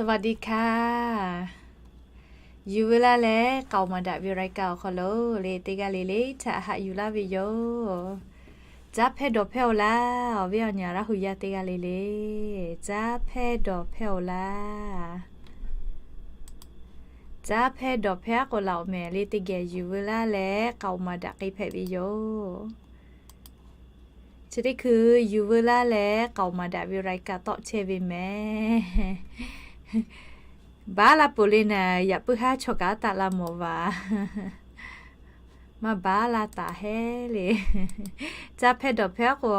สวัสดีค่ะ Yuˬ veu laˇ leh k'aoˍ maˍ daꞈ ve รายการ awˬ hk'aw lo le teˇ g'aˇ le le htaꞈ haꞈ yuˬ laˇ ve yoˬ. Caˉ hpehˇ dawˬ hpehˇ-oˬ laˇ, awˬ viˉ awˬ nyi Laˇ hu yaˇ teˇ g'aˇ le le, caˉ hpehˇ dawˬ hpehˇ-oˬ laˇ. Caˉ hpehˇ dawˬ hpehˇ-aˉ k'o laꞈ awˬ mehˍ le teˇ geh yuˬ veu laˇ leh k'aoˍ maˍ daꞈ k'ai hpehꞈ ve yoˬ. Chi teˇ hkui yuˬ veu laˇ leh k'aoˍ maˍ daꞈ ve รายการ tawˆ chehˇ ve mehˍ. Baˉ la peuˬ le naˍ, yaꞈ puiˉ haˉ chaw kaꞈ taˆ la mawˬ vaˬ. Maˇ baˉ la taˍ heˆ le. Caˉ hpehˇ dawˬ hpehˇ-aˉ k'o,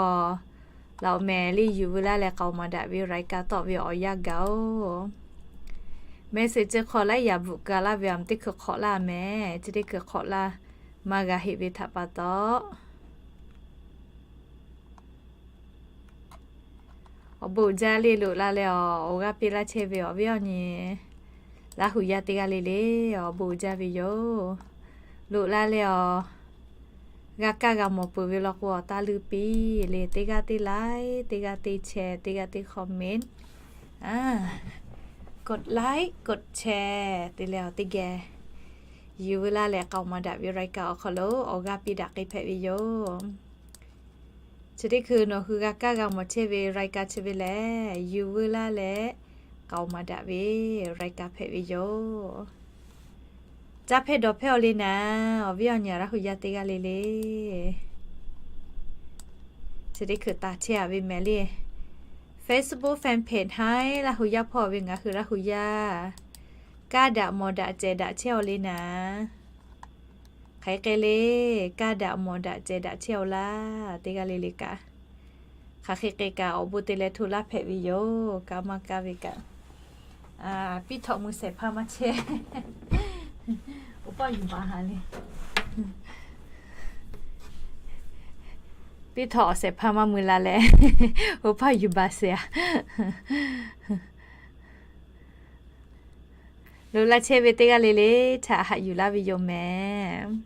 laꞈ awˬ mehˍ le yuˬ veu laˇ leh k'aoˍ maˍ daꞈ ve รายการ tawˆ ve awˬ yanˇ gaˬ-oˬ. Mehˍ suhˍ ceh hk'aw laiˉ yaꞈ bvuhꞈ ka laˇ ve a, teˇ hkui hk'awꞈ laˇ mehˍ. Chi teˇ hkui hk'awꞈ laˇ maˇ g'a heˆ ve htaꞈ pa taw, awˬ bon uiˍ jaˇ le loꞈ la leh awˬ g'aˇ piˇ laˇ chehˇ ve awˬ viˉ awˬ nyi Laˇ hu yaˇ teˇ g'aˇ le le, awˬ bon uiˍ jaˇ ve yoˬ. Loꞈ la leh awˬ g'a kaˇ g'a mawˬ peuˬ ve law k'o, awˬ taˇ leuˇ piˇ le, teˇ g'aˇ teˇ like, teˇ g'aˇ teˇ share, teˇ g'aˇ teˇ comment, กดไลค์ กดแชร์ te leh awˬ teˇ geh yuˬ veu laˇ leh k'aoˍ maˍ daꞈ ve รายการ awˬ hk'aw lo awˬ g'aˇ piˇ daꞈ k'ai hpehꞈ ve yoˬ. Chi teˇ hkui nawˬ hui g'a kaˇ g'a mawˬ chehˇ ve รายการ chi ve lehˬ, yuˬ veu laˇ leh k'aoˍ maˍ daꞈ ve รายการ hpehꞈ ve yoˬ. Caˉ hpehˇ dawˬ hpehˇ-aˬ le naˍ, awˬ viˉ awˬ nyi Laˇ hu yaˇ teˇ g'aˇ le le. Chi teˇ hkui taˍ chehˇ-aˬ ve mehˍ le. Facebook fan page haiˉ Laˇ hu yaˇ hpawˇ ve ngaˬ hui Laˇ hu yaˇ, kaˇ daꞈ mawˬ daꞈ cehˬ daꞈ chehˇ-aˬ le naˍ. Hk'aˬ hk'e le, kaˇ daꞈ mawˬ daꞈ cehˬ daꞈ chehˇ-aˬ laˇ, teˇ g'aˇ le le kaꞈ. Hk'aˬ hk'e k'ai kaꞈ awˬ bon te leh hto laˇ hpehꞈ ve yoˬ. Kaˇ maˇ kaˇ ve kaꞈ, piˇ htawꞈ mui shehˍ hpaˇ maˇ chehˇ. Oˇ paˆ yuˬ baˬ ha le. Piˇ htawꞈ awˬ shehˍ hpaˇ maˇ mui la leh, oˇ paˆ yuˬ baˬ shehˍ-a. Loꞈ la chehˇ ve teˇ g'aˇ le le htaꞈ haꞈ yuˬ laˇ ve yoˬ mehˍ.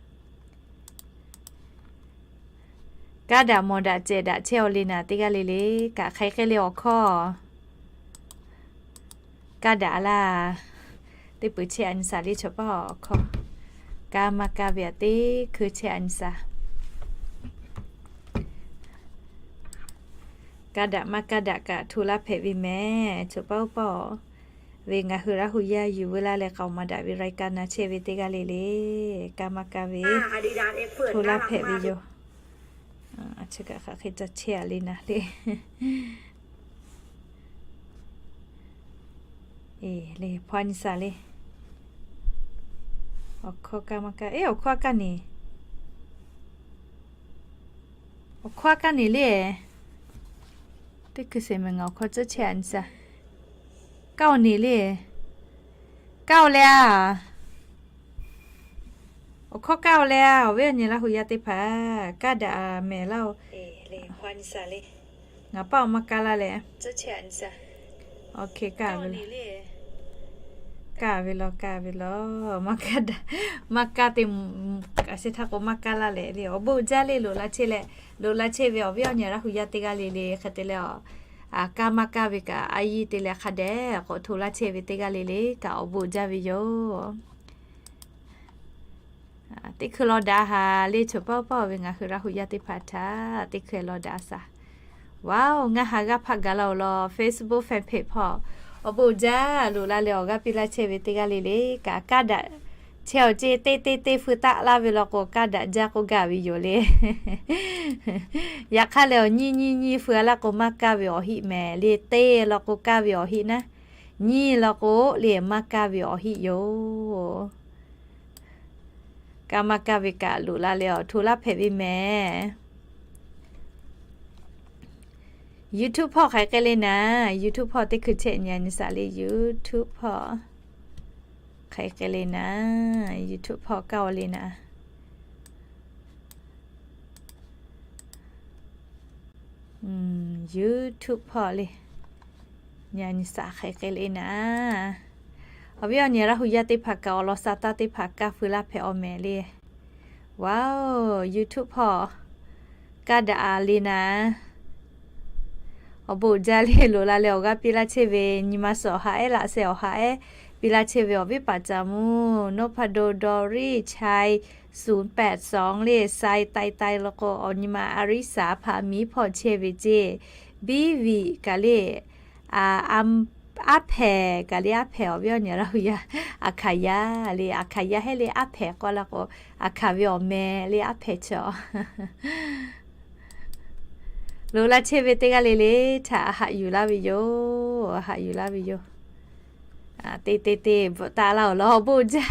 Kaˇ daꞈ mawˬ daꞈ cehˬ daꞈ chehˇ-aˬ le naˍ, teˇ g'aˇ le le kaꞈ. Hk'aˬ hk'e le awˬ hkawˇ kaˇ daꞈ laˇ. Teˇ peuˬ chehˇ-a nyi shaˍ le, chaw paˇ awˬ hkawˇ kaˇ maˇ kaˇ ve aꞈ teˇ hkui chehˇ-a nyi shaˍ. Kaˇ daꞈ maˇ kaˇ daꞈ kaꞈ hto laˇ hpehꞈ ve mehˍ. Chaw paˇ oˇ paˆ-aˬ ve ngaˬ hui Laˇ hu yaˇ yuˬ veu laˇ leh k'aoˍ maˍ daꞈ ve รายการ na chehˇ ve teˇ g'aˇ le le, kaˇ maˇ kaˇ ve hto laˇ hpehꞈ ve yoˬ. Chi kaꞈ hk'aˬ hk'e ca chehˇ-a le naˍ le. Eˬ le, hpaw-a nyi shaˍ le. Awˬ hkawˇ kaˇ maˇ kaˇ, eˬ, awˬ hkawˇ a kaˇ ne. Awˬ hkawˇ a kaˇ ne le. Teˇ hkui sheˍ mehˍ, ngaˬ awˬ hkawˇ tcuhˉ chehˇ-a nyi shaˍ. Kaˇ-oˬ ne le. Kaˇ-oˬ le-a. Awˬ hkawˇ kaˇ-oˬ le-a. Awˬ viˉ awˬ nyi Laˇ hu yaˇ teˇ hpaˍ, kaˇ daꞈ mehˍ laˇ-oˬ. Ngaˬ paˇ-oˬ maˇ kaˇ laˇ leh. Awˬ hk'e kaˇ ve, kaˇ ve law, kaˇ ve law. Maˇ kaˇ daꞈ, maˇ kaˇ te, a sheh htaˇ k'o maˇ kaˇ laˇ leh le. Awˬ bon jaˇ le, loꞈ la chehˇ leh, loꞈ la chehˇ ve awˬ viˉ awˬ nyi Laˇ hu yaˇ teˇ g'aˇ le le hk'e te leh, kaˇ maˇ kaˇ ve kaꞈ a yiˇ te leh hk'a dehꞈ k'awꞈ hto laˇ chehˇ ve teˇ g'aˇ le le kaꞈ awˬ bon jaˇ ve yoˬ. Teˇ hkui law daꞈ ha le, chaw paˇ oˇ paˆ-oˬ ve ngaˬ hui Laˇ hu yaˇ teˇ hpaˍ htaꞈ teˇ hkui law daꞈ shaˍ. Wow, ngaˬ ha g'aˇ hpaˆ gaˬ la-oˬ law, Facebook fan page hpawˇ awˬ bon jaˇ. Loꞈ la leh awˬ g'aˇ piˇ laˇ chehˇ ve teˇ g'aˇ le le kaꞈ, kaˇ daꞈ chehˇ-aˬ ceˇ, teˇ teˇ teˇ feu taˆ laˇ ve law k'o, kaˇ daꞈ jaˇ k'oˆ gaˇ ve yoˬ le. Yaꞈ hk'aˇ lehˬ, awˬ nyiˇ nyiˇ nyiˇ feu-a laˇ k'o, maˇ kaˇ ve awˬ hiˆ mehˍ le. Teˇ law k'o, kaˇ ve awˬ hiˆ naˉ. Nyiˇ law k'o le, maˇ kaˇ ve awˬ hiˆ yoˬ. Kaˇ maˇ kaˇ ve kaꞈ loꞈ la leh awˬ hto laˇ hpehꞈ ve mehˍ. YouTube hpawˇ hk'aˬ hk'e le naˍ, YouTube hpawˇ teˇ hkui chehˇ nyi-a nyi shaˍ le, YouTube hpawˇ hk'aˬ hk'e le naˍ, YouTube hpawˇ kaˇ-oˬ le naˍ. YouTube hpawˇ le, nyi-a nyi shaˍ hk'aˬ hk'e le naˍ. Awˬ viˉ awˬ nyi Laˇ hu yaˇ teˇ hpaˍ kaꞈ awˬ lawn sha taˇ teˇ hpaˍ kaˇ feu laˇ hpehꞈ-aw mehˍ le. Wow, YouTube hpawˇ kaˇ daꞈ-a le naˍ. Awˬ bon uiˍ jaˇ le, loꞈ la leh awˬ g'aˇ piˇ laˇ chehˇ ve nyi ma suhˍ awˬ ha ehˉ laꞈ sheh awˬ ha ehˉ piˇ laˇ chehˇ ve awˬ viˉ paˍ caˍ mvuh Nohpadol Doris Chai ศูนย์แปดสอง le, Sai Tai Tai law k'o, awˬ nyi ma Arisa hpaꞈ miˉ hpawˇ chehˇ ve ceˇ, Biˇ viꞈ kaꞈ le, aˉ hpehꞈ kaꞈ le, aˉ hpehꞈ awˬ viˉ awˬ nyi Laˇ huˍ yaˇ, Aˍhkaˍ yaˇ le, Aˍhkaˍ yaˇ hehˉ le, aˉ hpehꞈ k'oˆ la k'o, Aˍhkaˍ ve awˬ meh le, aˉ hpehꞈ chaw Loꞈ la chehˇ ve teˇ g'aˇ le le htaꞈ haꞈ yuˬ laˇ ve yoˬ. Haꞈ yuˬ laˇ ve yoˬ. Te te te bvuhꞈ taˆ laˇ awˬ lawn awˬ bon jaˇ.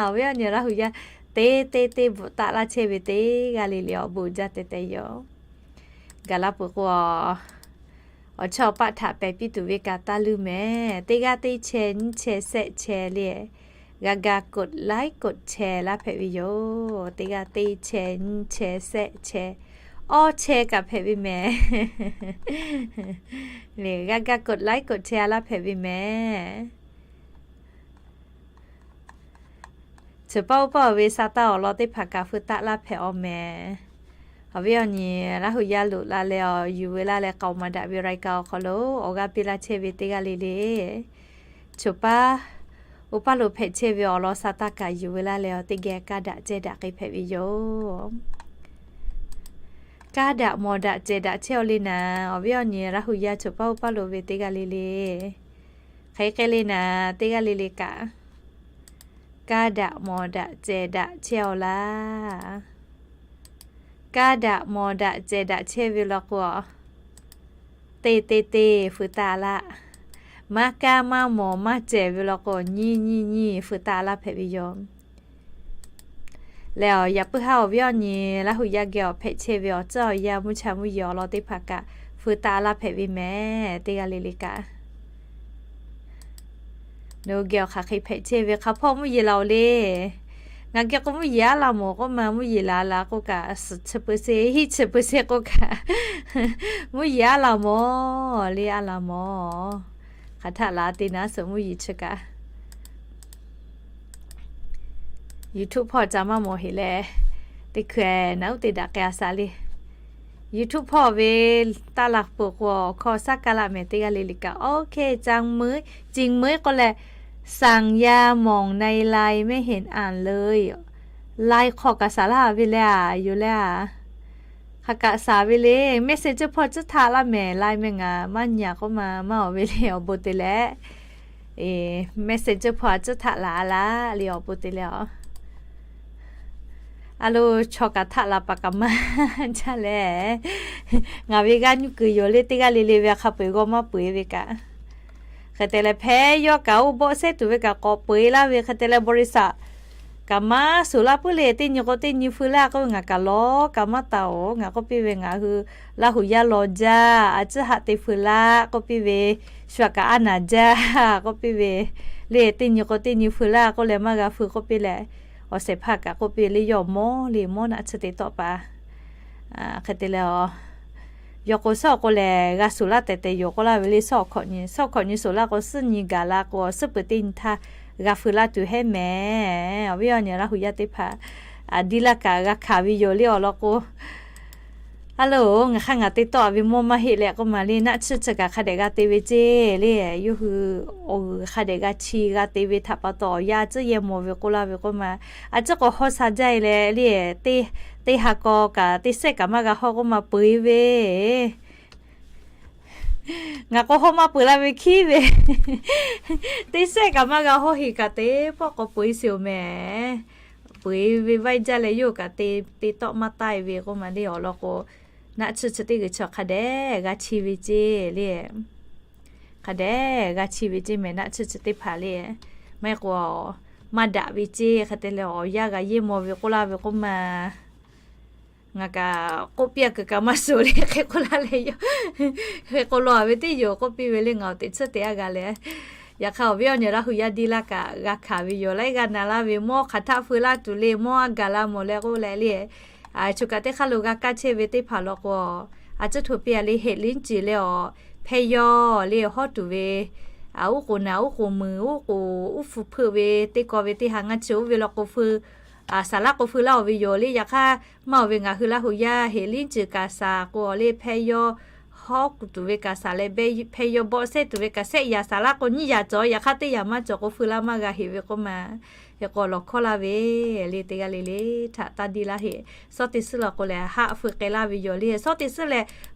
Awˬ viˉ awˬ nyi Laˇ huˍ yaˇ, te te te bvuhꞈ taˆ laˇ chehˇ ve teˇ g'aˇ le le awˬ bon jaˇ teh teh yoˬ. Gaˬ la peuˬ k'o, awˬ chawˇ paˆ htaꞈ pehˬ piˇ tuˬ ve kaꞈ taˇ leuˇ mehˍ. Teˇ g'aˇ teˇ chehˇ nyiˇ chehˇ shehˆ chehˇ le, g'a ga กดไลค์ กดแชร์ laˇ hpehꞈ ve yoˬ. Teˇ g'aˇ teˇ chehˇ nyiˇ chehˇ shehˆ chehˇ, awˇ chehˇ kaꞈ hpehꞈ ve mehˍ. G'a ga กดไลค์ กดแชร์ laˇ hpehꞈ ve mehˍ. Cheuˬ paˇ oˇ paˇ ve sa taˇ awˬ lawn teˇ hpaˍ kaꞈ feu taˆ laˇ hpehꞈ awˬ mehˍ. Awˬ viˉ awˬ nyi Laˇ huˍ yaˇ loꞈ la leh awˬ yuˬ ve laˇ leh k'aoˍ maˍ daꞈ ve รายการ awˬ hk'aw lo awˬ g'aˇ piˇ laˇ chehˇ ve teˇ g'aˇ le le, cheuˬ paˇ oˇ paˇ lo hpehꞈ chehˇ ve awˬ lawn sa taˇ kaꞈ yuˬ ve laˇ leh awˬ teˇ geh kaˇ daꞈ ceh daꞈ k'ai hpehꞈ ve yoˬ. Kaˇ daꞈ mawˬ daꞈ cehˬ daꞈ chehˇ aw le naˍ, awˬ viˉ awˬ nyi Laˇ huˍ yaˇ cheuˬ paˇ oˇ paˇ lo ve teˇ g'aˇ le le, hk'e k'ai le naˍ, teˇ g'aˇ le le kaꞈ kaˇ daꞈ mawˬ daꞈ cehˬ daꞈ chehˇ aw laˇ. Kaˇ daꞈ mawˬ daꞈ cehˬ daꞈ chehˇ ve law k'o, te te te feu taˆ laˇ. Maˇ kaˇ maˇ mawˬ maˇ cehˬ ve law k'o, nyiˇ nyiˇ nyiˇ feu taˆ laˇ hpehꞈ ve yoˬ. Leh awˬ yaꞈ puiˉ haˉ awˬ viˉ awˬ nyi Laˇ huˍ yaˇ geh awˬ hpehꞈ chehˇ ve awˬ tcuhˉ awˬ yanˇ mvuhˇ cha mvuhˇ yeˬ awˬ lawn teˇ hpaˍ kaꞈ feu taˆ laˇ hpehꞈ ve mehˍ, teˇ g'aˇ le le kaꞈ. Nawˬ hui geh awˬ hk'aˬ hk'e hpehꞈ chehˇ ve hk'a hpawˇ mvuhˇ yeˬ laˬ oˬ le. Ngaˬ geh k'o mvuhˇ yeˬ aˉ la mawˬ k'oˆ ma, mvuhˇ yeˬ laˬ la k'oˆ kaꞈ, suhˍ chi peu se hiˆ chi peu se k'oˆ kaꞈ, mvuhˇ yeˬ aˉ la mawˬ le, aˉ la mawˬ. Hk'aˬ htaˆ laˬ te naˉ suhˍ mvuhˇ yeˬ chi kaꞈ YouTube hpawˇ ca maˇ mawˬ heꞈ leh, teˇ hkui naˉ uˉ te daꞈ k'ai a shaˍ le. YouTube hpawˇ ve taˇ la peuˬ k'o, awˬ hkawˇ shaˉ kaˇ laˇ mehˍ, teˇ g'aˇ le le kaꞈ. OK, จังมื้อ จริงมื้อ k'oˆ leh, สัญญาหม่องในไลน์ไม่เห็นอ่านเลย ไลน์ hk'aw kaꞈ shaˍ laˇ ve le a, yoˬ le a. Hk'aˬ kaꞈ shaˍ ve le, Messenger hpawˇ tcuhˉ htaꞈ laˇ mehˍ, ไลน์ meh ngaˬ maˇ nyi a k'oˆ ma maˇ awˬ ve le awˬ bon te leh, Messenger hpawˇ a tcuhˉ htaꞈ laˬ a laˇ le awˬ bon te leh a. A lo, chaw kaꞈ htaˆ la paˍ kaꞈ maˇ jaˇ leh, ngaˬ ve g'aˇ nuˇ kuiˬ yoˬ le, teˇ g'aˇ le le ve a hk'a peu eˬ g'aw maˇ peu eˬ ve kaꞈ. Hk'e te leh hpehˇ yawˇ kaꞈ oˇ bawˆ sehˉ tuˬ ve kaꞈ k'awꞈ peu eˬ laˇ ve hk'e te leh บริษัท kaꞈ maˇ suhˍ laˇ puiˉ le, teˇ nyi k'o teˇ nyi feu laˇ k'oˆ ve ngaˬ kaꞈ lawˬ kaꞈ maˇ taˍ oˬ. Ngaˬ k'oˆ piˇ ve ngaˬ hui Laˇ huˍ yaˇ lawˬ jaˇ, a tcuhˉ haꞈ te feu laˇ k'oˆ piˇ ve, shu a kaꞈ a naˍ jaˇ k'oˆ piˇ ve, le teˇ nyi k'o teˇ nyi feu laˇ k'oˆ leh maˇ g'a feu k'oˆ piˇ leh, awˬ shehˍ hpaˇ kaꞈ k'oˆ piˇ le, yawˇ mawˇ le mawˇ naˆ tsuhˇ te tawˆ paˍ. Hk'e te leh a, yawˇ k'o shaˉ k'o lehˬ g'a suhˍ laˇ tehꞈ tehꞈ yoˬ k'oˆ laˇ ve le, shaˉ hkawꞈ nyi, shaˉ hkawꞈ nyi suhˍ laˇ k'o, suhˉ nyi gaˬ la k'o, suhˉ peuˬ teˇ nyi htaˇ g'a feu laˇ tuˬ hehˉ mehˍ. Awˬ viˉ awˬ nyi Laˇ huˍ yaˇ teˇ hpaˍ, a, diˇ laˇ kaꞈ g'a hkanˍ ve yoˬ le awˬ lawn k'o, a loˬ, ngaˬ hk'aˇ ngaˬ te tawˆ a ve mawˇ maˇ heˆ leh k'oˆ ma le, naˆ tsuhˇ chi kaꞈ hk'a dehꞈ g'a te ve ceˇ le, yawˇ hui awˬ g'uiˬ hk'a dehꞈ g'a chi g'a te ve htaꞈ pa taw, yaˇ tcuhˉ yehˇ mawˬ ve k'oˆ laˇ ve k'oˆ ma, a tcuhˉ k'o hawˇ sha jaˇ e leh le, teˇ ha k'aw kaꞈ teˇ sehˆ kaꞈ maˇ g'a hawˇ k'oˆ ma peu eˬ ve Ngaˬ k'o hawˇ maˇ peu laˇ ve hkiˉ ve, teˇ sehˆ kaꞈ maˇ g'a hawˇ heˍ kaꞈ teˇ pawˆ k'awꞈ peu eˬ sheˍ oˬ mehˍ. Peu eˬ ve vaiˇ jaˇ leh yawˇ kaꞈ te, te tawˆ maˇ taˆ e ve k'oˆ ma le awˬ lawn k'o, naˆ tsuhˇ chi teˇ g'uiˬ chi hk'a dehꞈ g'a chi ve ceˇ le. Hk'a dehꞈ g'a chi ve ceˇ mehˍ, naˆ tsuhˇ chi teˇ hpaˍ le. Maˇ heˆ k'o, maˇ daꞈ ve ceˇ hk'e te leh awˬ yanˇ g'a yehˇ mawˬ ve k'oˆ laˇ ve k'oˆ ma. Ngaˬ kaꞈ k'oˆ piˇ a kuiˬ kaꞈ maˇ suhˍ le hk'e k'oˆ laˇ leh yoˬ. Hk'e k'o law ve teˇ yoˬ k'oˆ piˇ ve le, ngaˬ awˬ teꞈ tsuhˇ te a g'a leh. Yaꞈ hk'aˇ awˬ viˉ awˬ nyi Laˇ huˍ yaˇ diˇ laˇ kaꞈ g'a hkanˍ ve yoˬ. Laiˉ g'aˇ na laˇ ve mawˇ hk'aˬ htaˆ feu laˇ tuˬ le, mawˇ a gaˬ la mawˬ leh k'oˆ leh le. Choˬ kaꞈ teˇ hk'aˇ lo g'a kaˇ chehˇ ve teˇ hpaˍ law k'o, a tcuhˇ htoꞈ piˇ a le, heˍ liˉ ciˬ leh awˬ hpehˇ yawˇ le hawˉ tuˬ ve, uˉ k'oˍ naˍ uˉ k'oˍ muiˬ uˉ k'oˍ uˉ hpu hpeuˆ ve teˇ kaw ve teˇ ha ngaˇ chi oˇ ve law k'o feu, saˍ laˇ k'o feu laˇ oˬ ve yoˬ le. Yaꞈ hk'aˇ maˇ oˬ ve ngaˬ hui Laˇ huˍ yaˇ heˍ liˉ ciˬ kaꞈ saˍ k'o le hpehˇ yawˇ hawˉ kuˬ tuˬ ve kaꞈ saˍ leh, hpeh yaw bawˆ sehˉ tuˬ ve kaꞈ sehˆ yaꞈ saˍ laˇ k'o, nyiˇ yaꞈ cawˬ, yaꞈ hk'aˇ teˇ yaꞈ maˇ cawˬ k'o, feu laˇ maˇ g'a heꞈ ve k'oˆ ma. Hk'e k'o lawˬ hkawˇ laˇ ve le, teˇ g'aˇ le le htaꞈ taˇ diˇ laˇ heꞈ. Shawˉ teˇ suhˉ law k'o lehˬ, haˆ feu k'ai laˇ ve yoˬ le. Shawˉ teˇ suhˉ lehˬ,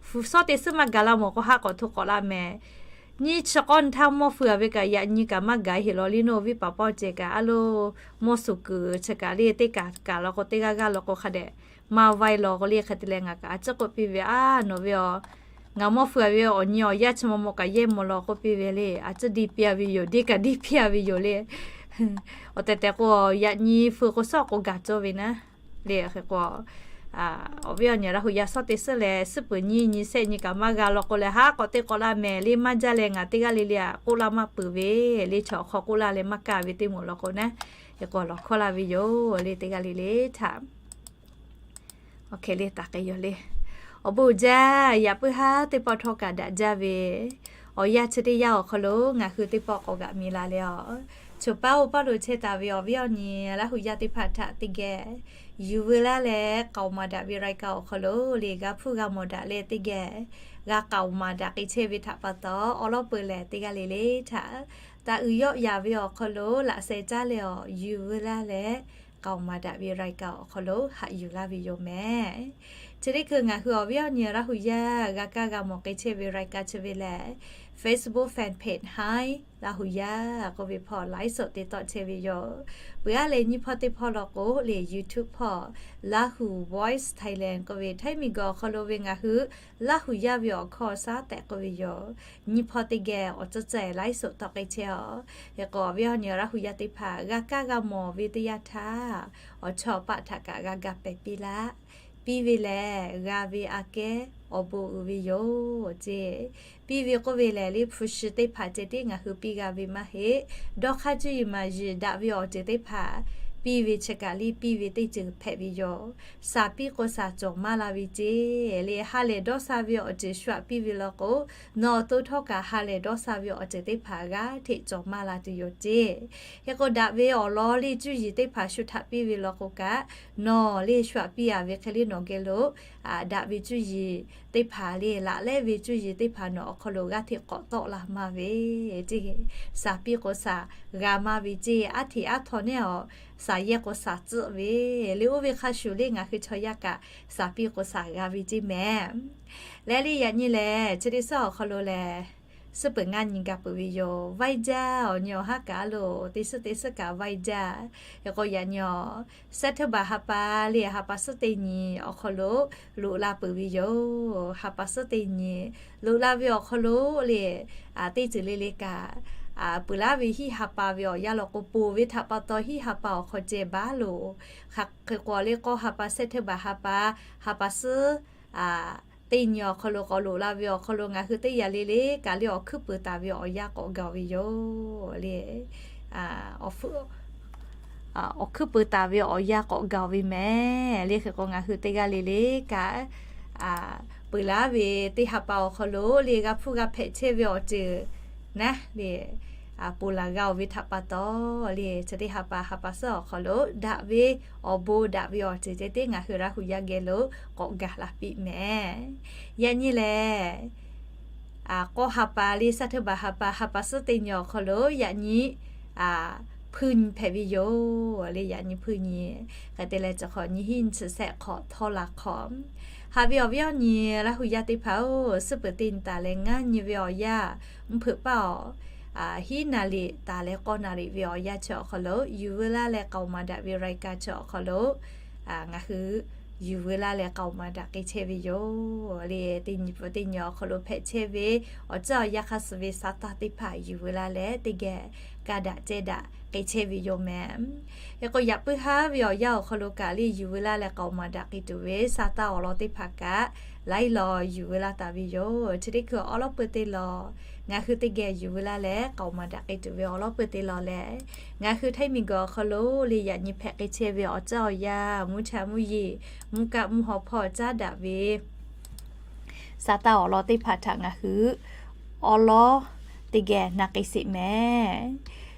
shawˉ teˇ suhˉ maˇ gaˬ la mawˬ k'o, haˆ k'awꞈ hto k'awꞈ laˇ mehˍ. Nyiˇ chi k'awˇ htaˇ mawˇ feu a ve kaꞈ, yaꞈ nyi kaꞈ maˇ gaˬ heꞈ law le. Nawˬ viˉ paˍ paˇ ceh kaꞈ, a lo, mawˇ suˍ kuiˬ chi kaꞈ le, teˇ kaꞈ kaꞈ law k'o, teˇ g'aˇ g'aˇ law k'o hk'a dehꞈ maˇ vaiˇ law k'o le. Hk'e te leh ngaˬ kaꞈ a ciˉ k'oˆ piˇ ve, A, nawˬ ve aˬ, ngaˬ mawˇ feu a ve awˬ nyi awˬ yanˇ chi maw maw kaꞈ yehˇ mawˬ law k'oˆ piˇ ve le. A ciˉ diˇ piˇ a ve yoˬ, diˇ kaꞈ diˇ piˇ a ve yoˬ le. Awˬ tehˬ tehˬ k'o, yaꞈ nyi feu k'o shawˉ k'o gaˬ cawˇ ve naˉ le. Hk'e k'o, awˬ viˉ awˬ nyi Laˇ huˍ yaˇ shawˉ teˇ suhˉ lehˬ, suhˉ peuˬ nyiˇ nyi sehˆ nyi kaꞈ maˇ g'a law k'o lehˬ, haˆ k'awꞈ te k'awꞈ laˇ mehˍ le. Maˇ jaˇ leh ngaˬ teˇ g'aˇ le le aꞈ k'oˆ laˇ maˇ peuˬ ve le. Chaw awˬ hk'aw k'oˆ laˇ leh maˇ kaˇ ve teˇ moˍ law k'o naˉ, hk'e k'o lawˬ hkawˇ laˇ ve yoˬ le, teˇ g'aˇ le le htaꞈ. Awˬ hk'e le taˍ k'ai yoˬ le. Awˬ bon uiˍ jaˇ, yaꞈ puiˉ haˉ teˇ pawˆ htawˇ kaꞈ daꞈ jaˇ ve awˬ yanˇ chi teˇ yanˇ awˬ hk'aw lo ngaˬ hui teˇ pawˆ k'awꞈ g'aꞈ mi la leh a, choˬ paˉ oˇ paˇ lo chehˇ taˍ ve awˬ viˉ awˬ nyi Laˇ huˍ yaˇ teˇ hpaˍ htaꞈ teˇ geh yuˬ veu laˇ leh k'aoˍ maˍ daꞈ ve รายการ awˬ hk'aw lo le g'a hpuˇ g'a mawˬ daꞈ leh teˇ geh g'a k'aoˍ maˍ daꞈ k'ai chehˇ ve htaꞈ pa taw, awˬ lawn peuˬ lehˬ teˇ g'aˇ le le htaꞈ taˍ uiˍ yawˆ yaˍ ve awˬ hk'aw lo laꞈ sheh caˉ leh awˬ yuˬ veu laˇ leh k'aoˍ maˍ daꞈ ve รายการ awˬ hk'aw lo haꞈ yuˬ laˇ ve yoˬ mehˍ. Chi teˇ hkui ngaˬ hui awˬ viˉ awˬ nyi Laˇ huˍ yaˇ g'a kaˇ g'a mawˬ k'ai chehˇ ve รายการ chi ve lehˬ, Facebook fan page Hi Laˇ huˍ yaˇ k'oˆ ve hpawˇ ไลฟ์สด te tawˆ chehˇ ve yoˬ. Peuˬ aˉ leh nyiˇ hpawˇ teˇ hpawˇ law k'o le YouTube hpawˇ Lahu Voice Thailand k'oˆ ve Htaiˇ miˬguiˬ awˬ hk'aw lo ve ngaˬ hui Laˇ huˍ yaˇ ve awˬ hkawˇ shaˉ tehꞈ k'oˆ ve yoˬ. Nyiˇ hpawˇ teˇ geh awˬ tcuhˉ cehˬ ไลฟ์สด tawˆ k'ai chehˇ a. Hk'e k'o awˬ viˉ awˬ nyi Laˇ huˍ yaˇ teˇ hpaˍ g'a kaˇ g'a mawˬ ve teˇ yanˇ htaˇ, awˬ chawˇ awˬ paˆ htaꞈ kaꞈ g'a ga pehˍ piˇ laˇ. Piˇ ve lehˬ g'a ve aꞈ kehˉ awˬ bon uiˍ ve yoˬ ceˇ. Piˇ ve k'oˆ ve lehˬ le hpu shi teˇ hpaˍ ceh tiˉ ngaˬ hui piˇ g'a ve maˇ heˆ. Dawˇ hk'aˇ cuˇ yiˍ maˍ yiˍ daꞈ ve awˬ ceuˬ teˇ hpaˍ piˇ ve chi kaꞈ le piˇ ve teˇ ceuˬ hpehꞈ ve yoˬ. Shaˍ piˇ k'o shaˍ cawˬ maˇ la ve ceˇ le. Ha lehˬ dawˇ sha ve awˬ ceuˬ shu aꞈ piˇ ve law k'o, nawˬ awˬ to htawˇ kaꞈ ha lehˬ dawˇ sha ve awˬ ceuˬ teˇ hpaˍ g'aˇ hteꞈ cawˬ maˇ la tuˬ yoˬ ceˇ. Hk'e k'o daꞈ ve awˬ lawn le cuˇ yiˍ teˇ hpaˍ shu htaꞈ piˇ ve law k'o kaꞈ, nawˬ le shu aꞈ piˇ a ve hk'e le nawˬ geh lo daꞈ ve cuˇ yiˍ teˇ hpaˍ le laꞈ lehˉ ve cuˇ yiˍ teˇ hpaˍ nawˬ awˬ hk'aw lo g'aˇ hteꞈ k'awꞈ tawˆ la maˇ ve ceˇ. Shaˍ piˇ k'o shaˍ g'a maˇ ve ceˇ. Aˉ hteꞈ aˉ htaw neˉ awˬ shaˍ yehˇ k'o shaˍ tcuhˆ ve le. Oˇ ve hk'a shuˍ le ngaˬ hui chaw yaˇ kaꞈ shaˍ piˇ k'o shaˍ g'a ve ceˇ mehˍ. Leh le yaꞈ nyi lehˬ chi teˇ suhˉ awˬ hk'aw lo lehˬ, suhˉ peuˬ ngaˇ nyi ga peuˬ ve yoˬ. Vaiˇ jaˇ awˬ nyi awˬ haˉ kaꞈ lo teˇ suhˉ teˇ suhˉ kaꞈ vaiˇ jaˇ. Hk'e k'o yaꞈ nyi a, September ha pa le ha pa suhˉ teˇ nyi awˬ hk'aw lo loꞈ la peuˬ ve yoˬ. Ha pa suhˉ teˇ nyi loꞈ la ve awˬ hk'aw lo le teˇ ceuˬ le le kaꞈ peuˬ laˇ ve hiˆ ha pa ve awˬ yanˇ law k'o, ponˬ ve htaꞈ pa taw hiˆ ha pa awˬ hk'aw ceh baˉ loˬ. Hk'e k'o le k'awˇ ha pa September ha pa, ha pa suhˉ teˇ nyi awˬ hk'aw lo k'awꞈ loꞈ la ve awˬ hk'aw lo ngaˬ hui teˇ yanˇ le le kaꞈ le awˬ hkuiˉ peuˬ taˍ ve awˬ yanˇ k'awꞈ gaˬ ve yoˬ le. Awˬ hkuiˉ peuˬ taˍ ve awˬ yanˇ k'awꞈ gaˬ ve mehˍ le. Hk'e k'o ngaˬ hui teˇ g'aˇ le le kaꞈ peuˬ laˇ ve teˇ ha pa awˬ hk'aw lo le g'a hpuˇ g'a hpehꞈ chehˇ ve awˬ ceuˬ naˉ le ponˬ laˬ g'a oˬ ve htaꞈ pa taw le, chi teˇ ha pa ha pa suhˉ awˬ hk'aw lo daꞈ ve awˬ bon daꞈ ve awˬ ceuˬ ceh tiˉ ngaˬ hui Laˇ huˍ yaˇ geh lo k'awꞈ gaˬ la piˇ mehˍ. Yaꞈ nyi lehˬ, k'awˇ ha pa le September ha pa, ha pa suhˉ teˇ nyi awˬ hk'aw lo yaꞈ nyi hpuiˇ nyi hpehꞈ ve yoˬ le. Yaꞈ nyi hpuiˇ nyi hk'e te leh chi hk'awꞈ nyi hiˉ nyi chi sehˆ hk'awꞈ htawˇ la hk'awꞈ haꞈ ve awˬ viˉ awˬ nyi Laˇ huˍ yaˇ teˇ hpaˍ-oˬ, suhˉ peuˬ teˇ nyi taˍ leh ngaˇ nyi ve awˬ yanˇ, mvuhˇ hpeuꞈ paˇ awˬ hiˉ naˍ riˍ taˍ leh k'awˇ naˍ riˍ ve awˬ yanˇ chi awˬ hk'aw lo yuˬ veu laˇ leh k'aoˍ maˍ daꞈ ve รายการ chi awˬ hk'aw lo ngaˬ hui yuˬ veu laˇ leh k'aoˍ maˍ daꞈ k'ai chehˇ ve yoˬ le. Teˇ nyi peuˬ teˇ nyi awˬ hk'aw lo hpehꞈ chehˇ ve awˬ ceuˬ awˬ yanˇ hk'a suh ve sa taˇ teˇ hpaˍ yuˬ veu laˇ leh teˇ geh ka daꞈ ceh daꞈ k'ai chehˇ ve yoˬ mehˍ. Hk'e k'o yaꞈ puiˉ haˉ ve awˬ yanˇ awˬ hk'aw lo kaꞈ le yuˬ veu laˇ leh k'aoˍ maˍ daꞈ k'ai tuˬ ve sa taˇ awˬ lawn teˇ hpaˍ kaꞈ laiˉ law yuˬ veu laˇ taˍ ve yoˬ. Chi teˇ hkui awˬ lawˉ peuˬ teˇ law ngaˬ hui teˇ geh yuˬ veu laˇ leh k'aoˍ maˍ daꞈ k'ai tuˬ ve awˬ lawˉ peuˬ teˇ law lehˬ, ngaˬ hui Htaiˇ miˬguiˬ awˬ hk'aw lo le yaꞈ nyi hpehꞈ k'ai chehˇ ve awˬ ceuˬ awˬ yanˇ, mvuhˇ cha mvuhˇ yeˬ, mvuhˇ kaˆ mvuhˇ haw hpawˇ caˉ daꞈ ve sa taˇ awˬ lawn teˇ hpaˍ htaꞈ ngaˬ hui awˬ lawˉ teˇ geh na k'ai sheˍ mehˍ.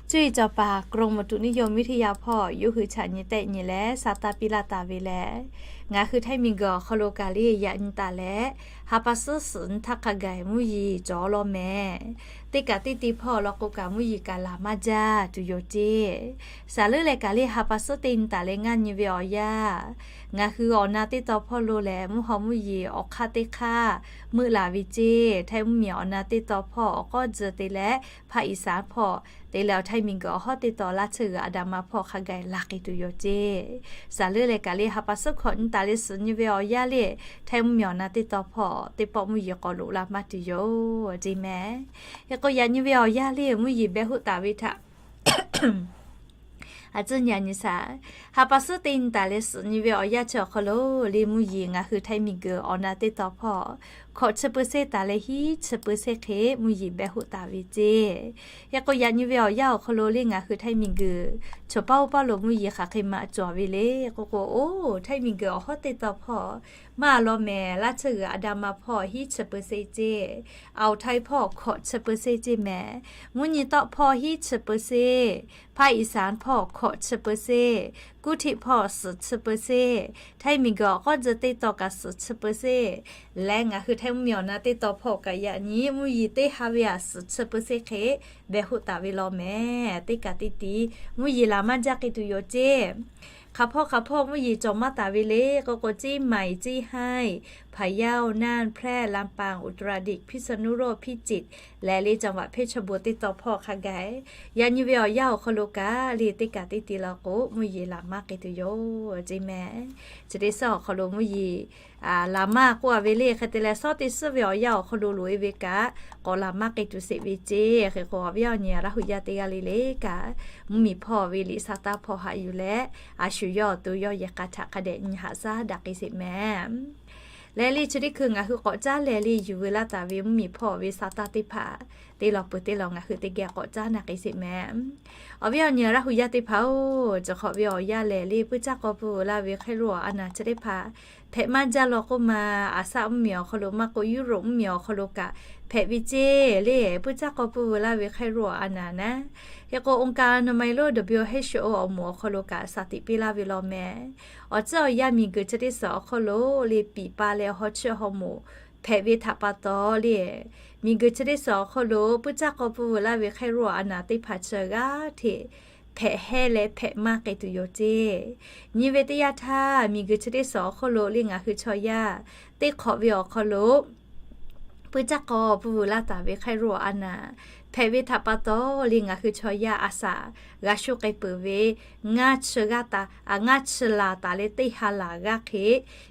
Cuˇ yiˍ cawˬ paˍ กรมอุตุนิยมวิทยา hpawˇ yawˇ hui chaꞈ nyi tehˆ nyi leh sa taˇ piˇ laˇ taˍ ve lehˬ, Ngaˬ hui Htaiˇ miˬguiˬ awˬ hk'aw lo kaꞈ le yaꞈ nyi taˍ leh, ha pa suhˉ suhˍ nyi htaˇ hk'a gaˬ mvuhˇ yeˬ cawˬ law meh. Teˇ kaꞈ teˇ te hpawˇ law k'o kaꞈ mvuhˇ yeˬ kaꞈ laˬ maˇ jaˇ tuˬ yoˬ ceˇ. Saˍ leuˉ leh kaꞈ le ha pa suhˉ teˇ nyi taˍ leh ngaˇ nyi ve awˬ yanˇ, ngaˬ hui awˬ na teˇ taw hpawˇ lo lehˬ mvuhˇ haw mvuhˇ yeˬ awˬ hk'aˇ teˇ hk'aˇ meuˆ laˬ ve ceˇ. Htaiˇ mvuhˇ miˬ awˬ na teˇ taw hpawˇ awˬ k'awˇ tcuh te leh ภาคอีสาน hpawˇ te leh awˬ Htaiˇ miˬguiˬ awˬ hawˉ teˇ taw laˇ tsuhˇ g'uiˬ Aˍdanˍ ma hpawˇ hk'a gaˬ laˬ k'ai tuˬ yoˬ ceˇ. Saˍ leuˉ leh kaꞈ le ha pa suhˉ hkawꞈ nyi taˍ leh suhˍ nyi ve awˬ yanˇ le, Htaiˇ mvuhˇ miˬ awˬ na teˇ taw hpawˇ teˇ pawˆ mvuhˇ yeˬ k'awꞈ loꞈ la maˇ tuˬ yoˬ ceˇ meh. Hk'e k'o yaꞈ nyi ve awˬ yanˇ le mvuhˇ yeˬ behˇ hoˆ taˍ ve htaꞈ a tcuhˇ nyi nyi shaˍ. Ha pa suhˉ teˇ nyi taˍ leh suhˍ nyi ve awˬ yanˇ chi awˬ hk'aw lo le mvuhˇ yeˬ ngaˬ hui Htaiˇ miˬguiˬ awˬ na teˇ taw hpawˇ hkawꞈ chi เปอร์เซ็นต์ taˍ leh hiˉ chi เปอร์เซ็นต์ hk'e mvuhˇ yeˬ behˇ hoˆ taˍ ve ceˇ. Hk'e k'o yaꞈ nyi ve awˬ yanˇ awˬ hk'aw lo le ngaˬ hui Htaiˇ miˬguiˬ chaw paˇ oˇ paˇ lo mvuhˇ yeˬ hk'aˬ hk'e maꞈ cawˬ ve le k'o k'o, oˇ Htaiˇ miˬguiˬ awˬ hawˉ teˇ taw hpawˇ maˇ law meh, laˇ tsuhˇ g'uiˬ Aˍdanˍ ma hpawˇ hiˉ chi เปอร์เซ็นต์ ceˇ. Awˬ Htaiˇ hpawˇ hkawꞈ chi เปอร์เซ็นต์ ceˇ meh. Mvuhˇ nyi tawˆ hpawˇ hiˉ chi เปอร์เซ็นต์, ภาคอีสาน hpawˇ hkawꞈ chi เปอร์เซ็นต์, กรุงเทพ hpawˇ suhˍ chi เปอร์เซ็นต์, Htaiˇ miˬguiˬ awˬ k'awˇ tcuh teˇ taw kaꞈ suhˍ chi เปอร์เซ็นต์ leh ngaˬ hui Htaiˇ mvuhˇ miˬ awˬ na teˇ taw hpawˇ kaꞈ yaꞈ nyi mvuhˇ yeˬ teˇ ha ve aꞈ suhˍ chi เปอร์เซ็นต์ hk'e behˇ hoˆ taˍ ve law meh. Teˇ kaꞈ teˇ ti mvuhˇ yeˬ laˬ maˇ jaˇ k'ai tuˬ yoˬ ceˇ. Hk'aˬ hpawˇ hk'aˬ hpawˇ mvuhˇ yeˬ cawˬ maˇ taˍ ve le k'o k'o, เชียงใหม่ เชียงราย, พะเยา, น่าน, แพร่, ลำปาง, อุตรดิตถ์, พิษณุโลก, พิจิตร leh le จังหวัดเพชรบูรณ์ teˇ taw hpawˇ hk'a gaˬ yaꞈ nyi ve awˬ yanˇ awˬ hk'aw lo kaꞈ le teˇ kaꞈ teˇ ti law k'o mvuhˇ yeˬ laˬ maˇ k'ai tuˬ yoˬ ceˇ meh. Chi teˇ suhˉ awˬ hk'aw lo mvuhˇ yeˬ laˬ maˇ k'oˆ a ve le. Hk'e te leh suhˉ teˇ suhˉ ve awˬ yanˇ awˬ hk'aw lo loꞈ e ve kaꞈ k'awꞈ laˬ maˇ k'ai tuˬ sheˍ ve ceˇ. Hk'e k'o awˬ viˉ awˬ nyi Laˇ huˍ yaˇ teˇ g'aˇ le le kaꞈ mvuhˇ miˬ hpawˇ ve liꞈ sa taˇ hpawˇ haꞈ yuˬ leh, a shu yawˇ awˬ to yawˇ yehˬ k'a htaꞈ hk'a dehꞈ nyi haꞈ shaˉ daꞈ k'ai sheˍ meh. Leh le chi teˇ hkui ngaˬ hui k'awꞈ caˉ leh le yuˬ veu laˇ taˍ ve mvuhˇ miˬ hpawˇ ve sa taˇ teˇ hpaˍ teˇ law peuˬ teˇ law ngaˬ hui teˇ geh k'awꞈ caˉ na k'ai sheˍ meh. Awˬ viˉ awˬ nyi Laˇ huˍ yaˇ teˇ hpaˍ-oˬ, chi hk'awꞈ ve awˬ yanˇ lehˬ le puiˇ caˇ k'aw pui veu laˇ ve hk'e lo awˬ a naˍ chi teˇ hpaˍ hpehꞈ maˇ jaˇ law k'oˆ ma, a shaˆ mvuhˇ miˬ awˬ hk'aw lo maˇ k'oˆ, Europe mvuhˇ miˬ awˬ hk'aw lo kaꞈ hpehꞈ ve ceˇ le. Puiˇ caˇ k'aw pui veu laˇ ve hk'e lo awˬ a naˍ naˉ, hk'e k'o องค์การอนามัยโลก WHO awˬ moˍ awˬ hk'aw lo kaꞈ shaˍ tiꞈ piˇ laˇ ve law meh. Awˬ tcuhˉ awˬ yanˇ miˬguiˬ chi teˇ suhˍ awˬ hk'aw lo le piˍ pa leh haw chiˇ haw moˍ hpehꞈ ve htaꞈ pa taw le, miˬguiˬ chi teˇ suhˍ awˬ hk'aw lo puiˇ caˇ k'aw pui veu laˇ ve hk'e lo awˬ a naˍ teˇ hpaˍ chi g'aˇ hteꞈ hpehꞈ hehˇ leh hpehꞈ maˇ k'ai tuˬ yoˬ ceˇ. Nyi ve teˇ yanˇ htaˇ miˬguiˬ chi teˇ suhˍ awˬ hk'aw lo le ngaˬ hui chaw yaˇ teˇ hk'awꞈ ve awˬ hk'aw lo puiˇ caˇ k'aw pui veu laˇ taˍ ve hk'e lo awˬ a naˍ hpehꞈ ve htaꞈ pa taw le ngaˬ hui chaw yaˇ a shaꞈ g'a shu k'ai peuˬ ve ngaˇ chi g'aˇ taˍ, ngaˇ chi laˬ taˍ leh teˇ ha laˬ g'aˇ hk'e,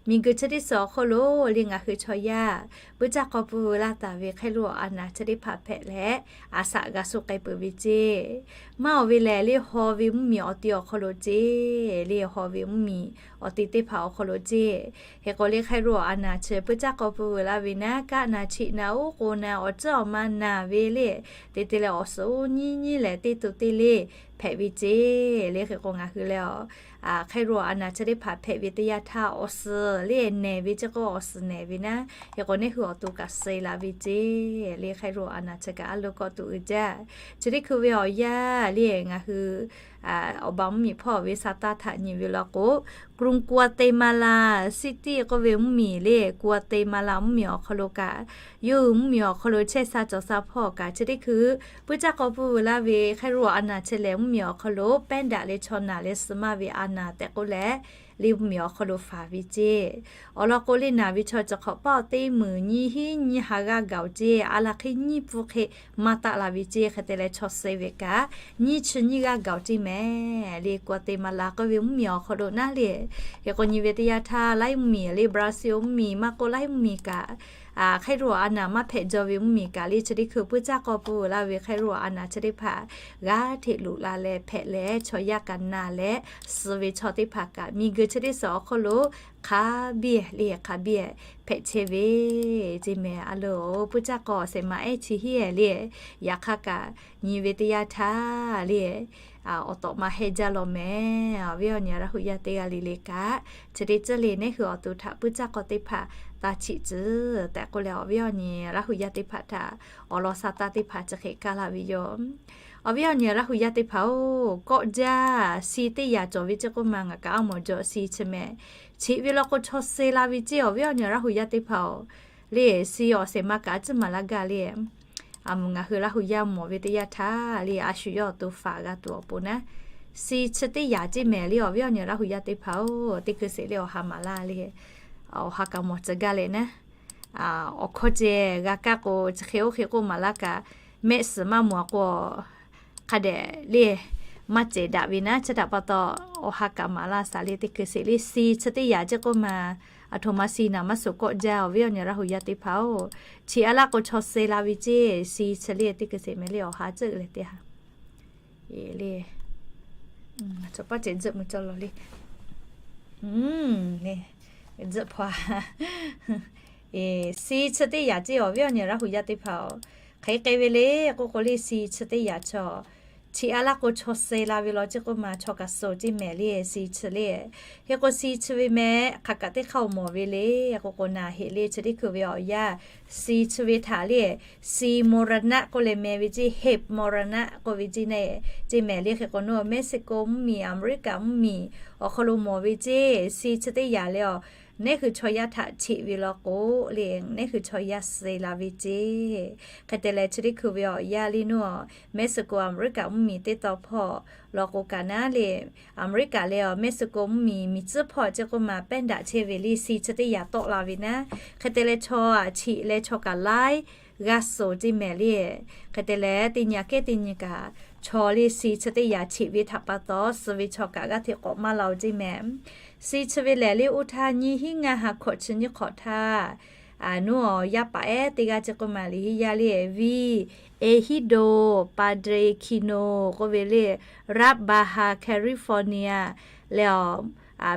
miˬguiˬ chi teˇ suhˍ awˬ hk'aw lo le ngaˬ hui chaw yaˇ puiˇ caˇ k'aw pui veu laˇ taˍ ve hk'e lo awˬ a naˍ chi teˇ hpaˍ hpehꞈ leh a shaꞈ g'a shu k'ai peuˬ ve ceˇ. Maˇ awˬ ve lehˬ le haw ve mvuhˇ miˬ awˬ te awˬ hk'aw lo ceˇ, le haw ve mvuhˇ miˬ awˬ te teˇ hpaˍ awˬ hk'aw lo ceˇ. Hk'e k'o le hk'e lo awˬ a naˍ chi puiˇ caˇ k'aw pui veu laˇ ve naˉ kaˆ naˍ chiꞈ naˍ oˉ k'o naˍ awˬ tcuhˉ awˬ ma naˍ ve le, te te leh awˬ suhˍ oˇ nyiˇ nyiˇ lehˬ teˇ to teˇ le hpehꞈ ve ceˇ. Le hk'e k'o ngaˬ hui leh a hk'e lo awˬ a naˍ chi teˇ hpaˍ hpehꞈ ve teˇ yanˇ htaˇ awˬ suhˍ le nehˬ ve ceˇ k'o awˬ suhˍ nehˬ ve naˉ, hk'e k'o neˇ hui awˬ to kaꞈ suh la ve ceˇ. Le hk'e lo awˬ a naˍ chi kaꞈ a lo kawˆ tuˬ uiˍ jaˇ. Chi teˇ hkui ve awˬ yanˇ le ngaˬ hui awˬ ba mvuhˇ miˬ hpawˇ ve sa taˇ htaꞈ nyi ve law k'o, กรุงกัวเตมาลา city k'oˆ ve mvuhˇ miˬ le Guatemala mvuhˇ miˬ awˬ hk'aw lo kaꞈ, yawˇ hui mvuhˇ miˬ awˬ hk'aw lo chehˇ sha cawˬ sha hpawˇ kaꞈ chi teˇ hkui puiˇ caˇ k'aw pui veu laˇ ve hk'e lo awˬ a naˍ chi lehˬ mvuhˇ miˬ awˬ hk'aw lo pehˉ daꞈ leh chaw naˬ leh suh maˇ ve a naˍ tehꞈ k'oˆ leh, le mvuhˇ miˬ awˬ hk'aw lo faˍ ve ceˇ. Awˬ lawn k'o le naˬ ve chaw chi hk'awꞈ paˆ awˬ teˇ meunˍ nyiˇ hinˉ nyiˇ ha g'aˇ gaˬ-oˬ ceˇ. A laˬ hk'e nyiˇ pfuhˇ hk'e maˇ taˆ la ve ceˇ. Hk'e te leh chaw suh ve kaꞈ nyiˇ chi nyiˇ g'aˇ gaˬ-oˬ ceˇ meh. Le Guatemala k'oˆ ve mvuhˇ miˬ awˬ hk'aw lo naˉ le, hk'e k'o nyi ve teˇ yanˇ htaˇ laiˉ mvuhˇ miˬ le Brazil mvuhˇ miˬ maˇ k'oˆ laiˉ mvuhˇ miˬ kaꞈ hk'e lo awˬ a naˍ maˇ hpehꞈ jaw ve mvuhˇ miˬ kaꞈ le chi teˇ hkui puiˇ caˇ k'aw pui veu laˇ ve hk'e lo awˬ a naˍ chi teˇ hpaˍ g'aˇ hteꞈ loꞈ la leh hpehꞈ leh chaw yaˇ kaꞈ naˬ leh suh ve chaw teˇ hpaˍ kaꞈ miˬguiˬ chi teˇ suhˍ awˬ hk'aw lo hk'a biˇ le hk'a biˇ hpehꞈ chehˇ ve ceˇ meh. A loˬ puiˇ caˇ k'aw awˬ shehˍ ma ehˉ chi hiˉ le, yaꞈ hk'aˇ kaꞈ nyi ve teˇ yanˇ htaˇ le awˬ tawꞈ ma hehˇ jaˇ law meh. Awˬ viˉ awˬ nyi Laˇ huˍ yaˇ teˇ g'aˇ le le kaꞈ, chi teˇ ceuˬ le neˇ hui awˬ to htaꞈ puiˇ caˇ k'aw teˇ hpaˍ taˇ chiꞈ tcuh tehꞈ k'oˆ leh, awˬ viˉ awˬ nyi Laˇ huˍ yaˇ teˇ hpaˍ htaꞈ awˬ lawn sa taˇ teˇ hpaˍ chi hk'e kaˇ laˇ ve yoˬ. Awˬ viˉ awˬ nyi Laˇ hu yaˇ teˇ hpaˍ-oˬ, kawˆ jaˇ, si teˇ yaꞈ cawˬ ve ceˇ k'oˆ ma ngaˬ kaꞈ a mawˬ jaw si chi mehˍ. Cheꞈ ve law k'o chaw suh la ve ceˇ, awˬ viˉ awˬ nyi Laˇ hu yaˇ teˇ hpaˍ-oˬ. Lehˬ, si awˬ shehˍ ma kaꞈ a ciˉ maˍ laˇ gaˇ lehˬ, a mvuhˬ ngaˬ hui Laˇ hu yaˇ mawˬ ve teˇ yanˇ htaˇ lehˬ, a shu yawˇ awˬ to faˍ g'a tuˬ awˬ pon naˉ, si chi teˇ yaꞈ ceˇ mehˍ lehˬ, awˬ viˉ awˬ nyi Laˇ hu yaˇ teˇ hpaˍ-oˬ, teˇ hkui sheˍ lehˬ awˬ ha maˍ laˇ lehˬ, awˬ ha kaꞈ mawˬ tcuh gaˇ leh naˉ, awˬ hkawˇ ceh g'a kaˇ k'o, chi hk'e oˇ hk'e k'oˆ maˍ laˇ kaꞈ, mehˆ suhˍ maˇ mawˬ k'o, hk'a dehꞈ lehˬ maˇ cehˬ daꞈ ve naˉ, chi htaꞈ pa taw awˬ ha kaꞈ maˍ laˇ shaˍ lehˬ, teˇ hkui sheˍ lehˬ si chi teˇ yaꞈ ceˇ k'oˆ ma, aˬ htoꞈ ma si naˍ maˇ suˍ kawˆ jaˇ, awˬ viˉ awˬ nyi Laˇ hu yaˇ teˇ hpaˍ-oˬ, cheꞈ a laˇ k'o chaw suh la ve ceˇ, si chi lehˬ teˇ hkui sheˍ mehˍ lehˬ awˬ ha tcuhˆ leh teˇ ha lehˬ, cawˬ paˇ cehˬ tzuhˆ mvuh cawˇ law lehˬ, tzuhˆ hpaw si chi teˇ yaꞈ ceˇ, awˬ viˉ awˬ nyi Laˇ hu yaˇ teˇ hpaˍ-oˬ, hk'e k'ai ve lehˬ k'oˆ k'o lehˬ, si chi teˇ yaꞈ chaw, cheꞈ a laˇ k'o chaw suh la ve law ceˇ k'oˆ ma, chaw kaꞈ suh ceˇ mehˍ lehˬ, si chi lehˬ. Hk'e k'o si chi ve mehˍ hk'aˬ kaꞈ teˇ hk'aˇ awˬ mawˬ ve lehˬ k'oˆ k'o, naˬ heꞈ lehˬ chi teˇ hkui ve awˬ yanˇ, si chi ve htaꞈ lehˬ, si มรณะ k'oˆ leh meh ve ceˇ, เหตุมรณะ k'oˆ ve ceˇ ne, ceˇ mehˍ lehˬ. Hk'e k'o naˉ Mexico mvuhˇmiˬ, America mvuhˇmiˬ awˬ hk'aw lo mawˬ ve ceˇ, si chi teˇ yaꞈ lehˬ, awˬ nehˉ hui chaw yaˇ htaꞈ cheꞈ ve law k'o lehˬ, nehˉ hui chaw yaˇ suh la ve ceˇ. Hk'e te leh chi teˇ hkui ve awˬ yanˇ lehˬ naˉ, Mexico America mvuhˇmiˬ teˇ taw hpawˇ law k'o kaꞈ naˉ lehˬ, America leh awˬ Mexico mvuhˇmiˬ miˬ tcuhˉ hpawˇ ceˇ k'oˆ ma pehˉ daꞈ chehˇ ve lehˬ, si chi teˇ yaꞈ tawˆ la ve naˉ. Hk'e te leh chaw aꞈ cheꞈ leh chaw kaꞈ laiˉ g'aˇ suh ceˇ mehˍ lehˬ. Hk'e te leh teˇ nyi aꞈ kehˉ teˇ nyi kaꞈ, chaw lehˬ si chi teˇ yaꞈ cheꞈ ve htaꞈ pa taw, suh ve chaw kaꞈ g'aˇ hteꞈ k'awꞈ maˇ la-oˬ ceˇ mehˍ. Si chi ve lehˬ lehˬ, oˇ htaˇ nyiˇ hinˉ ngaˇ ha hkawꞈ chi nyiˇ hk'awꞈ htaˇ, naˉ awˬ yaˇ paˍ ehˉ teˇ g'aˇ ceˇ k'oˆ ma lehˬ, yaˇ lehˬ Viejito, Padre Quino k'oˆ ve lehˬ, raˆ Baja California leh awˬ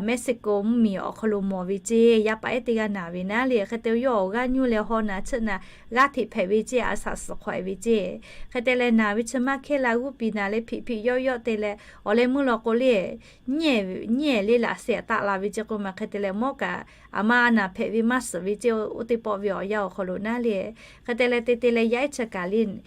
Mexico mvuhˇmiˬ awˬ hk'aw lo mawˬ ve ceˇ, yaˇ paˍ ehˉ teˇ g'aˇ naˬ ve naˉ lehˬ. Hk'e te yawˇ awˬ g'aˇ nyuˇ leh haw naˬ tsuhˆ naˬ g'aˇ hteꞈ hpehꞈ ve ceˇ, a shaꞈ suhˍ hk'awꞈ e ve ceˇ. Hk'e te leh naˬ ve chi maˇ hkehˇ la g'uˇ piˍ naˬ leh hpiꞈ hpiꞈ yawˆ yawˆ te leh, awˬ leh meuˇ law k'o lehˬ, nyiˇ nyiˇ lehˬ laꞈ sheh taˆ la ve ceˇ k'oˆ ma. Hk'e te leh mawˇ kaꞈ aˬ ma a naˬ hpehꞈ ve maˇ suhˍ ve ceˇ, oˇ teˇ pawˆ ve awˬ yanˇ awˬ hk'aw lo naˉ lehˬ. Hk'e te leh te te leh yaˇ ehˉ chi kaꞈ lehˬ,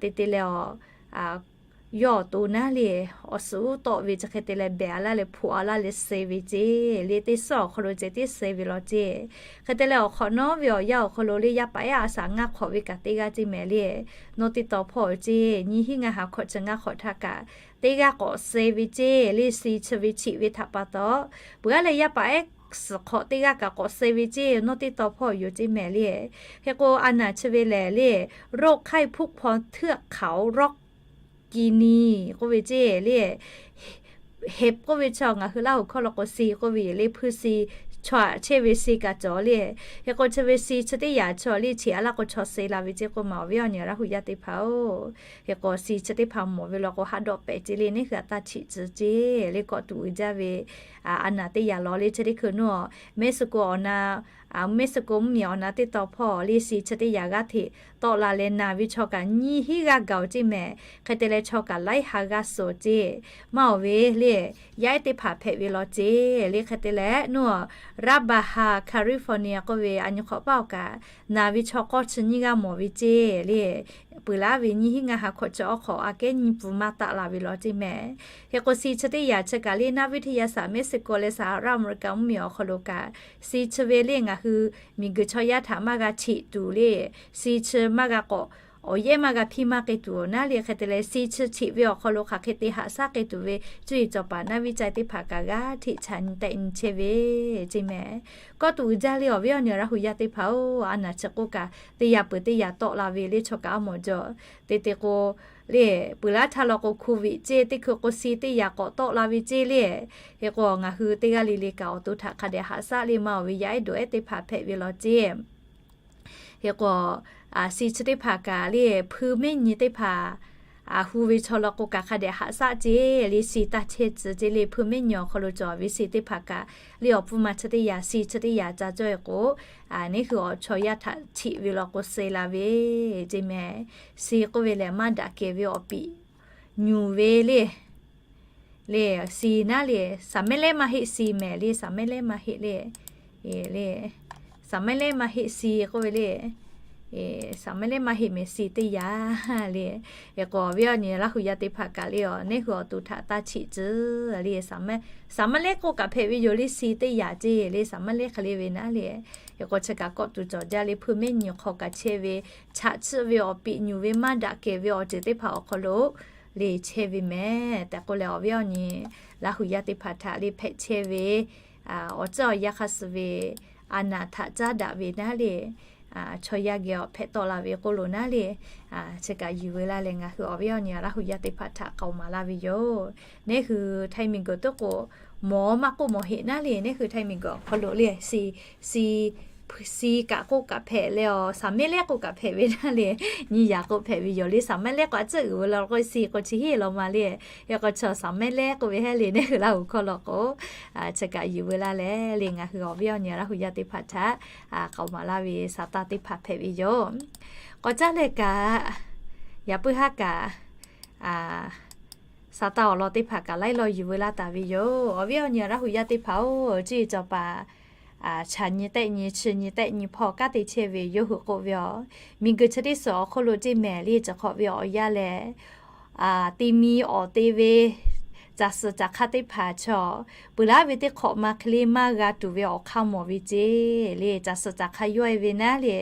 te te leh awˬ yawˇ awˬ to naˉ lehˬ, awˬ suhˍ uˉ tawˆ ve chi hk'e te leh behˬ a laˇ leh hpu a laˇ leh suh ve ceˇ lehˬ, teˇ suhˉ awˬ hk'aw lo ceh tiˉ suh ve law ceˇ. Hk'e te leh awˬ hk'awꞈ nawˉ ve awˬ yanˇ awˬ hk'aw lo lehˬ, yaˇ paˍ ehˉ a shaꞈ ngaˇ hk'awꞈ ve kaꞈ teˇ g'aˇ ceˇ mehˍ lehˬ, nawˬ teˇ taw hpawˇ ceˇ, nyiˇ hinˉ ngaˇ ha hkawꞈ chi ngaˇ hk'awꞈ htaˇ kaꞈ teˇ g'aˇ k'awꞈ suh ve ceˇ lehˬ, si chi ve cheꞈ ve htaꞈ pa taw, peuˬ aˉ leh yaˇ paˍ ehˉ suhˍ hk'awꞈ teˇ g'aˇ kaꞈ k'awꞈ suh ve ceˇ, nawˬ teˇ taw hpawˇ yoˬ ceˇ mehˍ lehˬ. Hk'e k'o a naˬ chi ve lehˬ lehˬ, โรคไข้พุพองเทือกเขา ร็อกกินี k'oˆ ve ceˇ lehˬ, เห็บ k'oˆ ve chaw ngaˬ hui Laˇ huˍ hkawˇ law k'o si k'oˆ ve yoˬ lehˬ, hpui si, chaw aꞈ chehˇ ve si kaꞈ cawˬ lehˬ. Hk'e k'o chi ve si chi teˇ yaꞈ chaw lehˬ cheꞈ a laˇ k'o chaw suh la ve ceˇ k'oˆ ma, awˬ viˉ awˬ nyi Laˇ huˍ yaˇ teˇ hpaˍ-oˬ. Hk'e k'o si chi teˇ hpaˍ mawˬ ve law k'o haˆ dawˆ pehˍ ceˇ lehˬ, neˉ hui a taˇ cheꞈ tcuh ceˇ lehˬ, kawˆ tuˬ uiˍ jaˇ ve a naˬ teˇ yaꞈ law lehˬ, chi teˇ hkui naˉ Mexico awˬ na, Mexico mvuhˇmiˬ awˬ na teˇ taw hpawˇ lehˬ si chi teˇ yaꞈ g'aˇ hteꞈ tawˆ la leh naˬ ve chaw kaꞈ nyiˇ hinˉ g'aˇ gaˬ-oˬ ceˇ mehˍ. Hk'e te leh chaw kaꞈ laiˉ ha g'aˇ suh ceˇ. Maˇ awˬ ve lehˬ, yaˇ ehˉ teˇ hpaˍ hpehꞈ ve law ceˇ lehˬ. Hk'e te leh naˉ Raˆ Baˍ ha California k'oˆ ve a nyi hk'awꞈ paˆ awˬ kaꞈ naˬ ve chaw k'awˇ chi nyiˇ g'aˇ mawˬ ve ceˇ lehˬ, peuˬ laˉ ve nyiˇ hinˉ ngaˇ ha hkawꞈ chi awˬ hk'awꞈ aꞈ kehˉ nyiˇ pun maˇ taˆ la ve law ceˇ mehˍ. Hk'e k'o si chi teˇ yaꞈ chi kaꞈ lehˬ, naˆ viˇ htaˇ yaˇ shaꞈ Mexico leh Saˍ ha raˆ Aˍmeˍriˆ kaꞈ mvuhˇmiˬ awˬ hk'aw lo kaꞈ si chi ve lehˬ ngaˬ hui miˬguiˬ chaw yaˇ htaꞈ maˇ g'a cheꞈ tuˬ lehˬ, si chi maˇ g'a k'awꞈ awˬ yehˉ maˇ g'a hpiˇ maˇ k'ai tuˬ naˉ lehˬ. Hk'e te leh si chi cheꞈ ve awˬ hk'aw lo hk'aˬ hk'e te haꞈ shaˉ k'ai tuˬ ve cuˇ yiˍ cawˬ paˍ naˆ viˇ cai teˇ hpaˍ kaꞈ g'aˇ hteꞈ chaꞈ nyi tehꞈ nyi chehˇ ve ceˇ mehˍ. Kawˆ tuˬ uiˍ jaˇ lehˬ, awˬ viˉ awˬ nyi Laˇ huˍ yaˇ teˇ hpaˍ-oˬ, a naˬ chi k'oˆ kaꞈ teˇ yaꞈ peuˬ teˇ yaꞈ tawˆ la ve lehˬ, chaw kaꞈ a mawˬ jaw. Te te k'o lehˬ, peuˬ laˉ htaˇ law k'o hku viꞈ ceˇ, teˇ hkui k'o si teˇ yaꞈ k'awꞈ tawˆ la ve ceˇ lehˬ. Hk'e k'o ngaˬ hui teˇ g'aˇ le le kaꞈ awˬ to htaꞈ hk'a dehꞈ haꞈ shaˉ lehˬ, maˇ awˬ ve yaˇ ehˉ dawˬ ehˉ teˇ hpaˍ hpehꞈ ve law ceˇ. Hk'e k'o si chi teˇ hpaˍ kaꞈ lehˬ, hpui mehˉ nyi teˇ hpaˍ hu ve chaw law k'o kaꞈ hk'a dehꞈ haꞈ shaˉ ceˇ lehˬ, si taˇ chehˇ tcuh ceˇ lehˬ, hpui mehˉ nyi awˬ hk'aw lo cawˬ ve si teˇ hpaˍ kaꞈ lehˬ, awˬ pfuhˇ ma chi teˇ yaꞈ si chi teˇ yaꞈ ca cawˇ e k'o, neˉ hui awˬ chaw yaˇ htaꞈ cheꞈ ve law k'o suh la ve ceˇ mehˍ. Si k'oˆ ve lehˬ, maˇ daꞈ kehˬ ve awˬ piˍ nyuˬ ve lehˬ, lehˬ si naˉ lehˬ, saˍ mehˉ lehˉ maˇ heˆ si mehˍ lehˬ, saˍ mehˉ lehˉ maˇ heˆ lehˬ, lehˬ saˍ mehˉ lehˉ maˇ heˆ si k'oˆ ve lehˬ, Saˍmaˇ lehˉ maˇ heˆ mehˍ, si teˇ yaꞈ le. Hk'e k'o awˬ viˉ awˬ nyi Laˇ hu yaˇ teˇ hpaˍ kaꞈ le, awˬ neˇ hui awˬ to htaꞈ taˇ chiꞈ tcuh le. Saˍmaˇ lehˉ k'oˆ kaꞈ hpehꞈ ve yoˬ le, si teˇ yaꞈ ceˇ le. Saˍmaˇ lehˉ hk'e le ve naˉ le. Hk'e k'o chi kaꞈ kawˆ tuˬ cawˬ jaˇ le, hpuiˇ mehˉ nyi hk'aw kaꞈ chehˇ ve, chaꞈ chiˆ ve awˬ piꞈ nyuˬ ve maˇ daꞈ kehˬ ve awˬ ceuˬ teˇ hpaˍ awˬ hk'aw lo le chehˇ ve mehˍ tehꞈ k'oˆ leh, awˬ viˉ awˬ nyi Laˇ hu yaˇ teˇ hpaˍ htaꞈ le hpehꞈ chehˇ ve awˬ ceuˬ awˬ yanˇ hk'a suh ve a naˍ htaꞈ caˉ daꞈ ve naˉ le. Chaw yaˇ geh awˬ hpehꞈ tawˆ la ve k'oˆ lo naˉ le. Chi kaꞈ yuˬ veu laˇ leh ngaˬ hui awˬ viˉ awˬ nyi Laˇ hu yaˇ teˇ hpaˍ htaꞈ k'aoˍ maˍ laˇ ve yoˬ. Neˇ hui Htaiˇ miˬguiˬ tuˉ k'o, mawˬ maˇ k'oˆ mawˬ heˆ naˉ le. Neˇ hui Htaiˇ miˬguiˬ awˬ hk'aw lo le, si, si, si kaꞈ k'oˆ kaꞈ hpehꞈ leh, awˬ Saˍmaˇ lehˉ k'oˆ kaꞈ hpehꞈ ve naˉ le. Nyi yaꞈ k'oˆ hpehꞈ ve yoˬ le. Saˍmaˇ lehˉ k'o a tcuhˉ uiˍ veu la k'o, si k'o chi heˆ law ma le. Hk'e k'o chaw Saˍmaˇ lehˉ k'oˆ ve heˆ le. Neˇ hui Laˇ hu hkawˇ law k'o, chi kaꞈ yuˬ veu laˇ leh le ngaˬ hui awˬ viˉ awˬ nyi Laˇ hu yaˇ teˇ hpaˍ htaꞈ k'aoˍ maˍ laˇ ve sa taˇ teˇ hpaˍ hpehꞈ ve yoˬ. K'awꞈ caˉ leh kaꞈ, yaꞈ puiˉ haˉ kaꞈ, sa taˇ awˬ lawn teˇ hpaˍ kaꞈ laiˉ law yuˬ veu laˇ taˍ ve yoˬ. Awˬ viˉ awˬ nyi Laˇ hu yaˇ teˇ hpaˍ-oˬ, ceˇ cawˬ paˍ chaꞈ nyi tehˆ nyi, chi nyi tehˆ nyi hpawˇ kanˉ te chehˇ ve yawˇ hui k'oˆ ve, awˬ miˬguiˬ chi teˇ suhˍ awˬ hk'oˆ lo ceˇ mehˍ le, chi hk'awꞈ ve awˬ yanˇ lehˬ, te mi awˬ te ve caˬ suhˍ caˬ hk'aˇ teˇ hpaˍ chaw, peuˬ laˉ ve teˇ hk'awꞈ ma hk'e le maˇ g'a tuˬ ve awˬ hk'aˇ mawˬ ve ceˇ le. Caˬ suhˍ caˬ hk'aˇ yawˇ e ve naˉ le.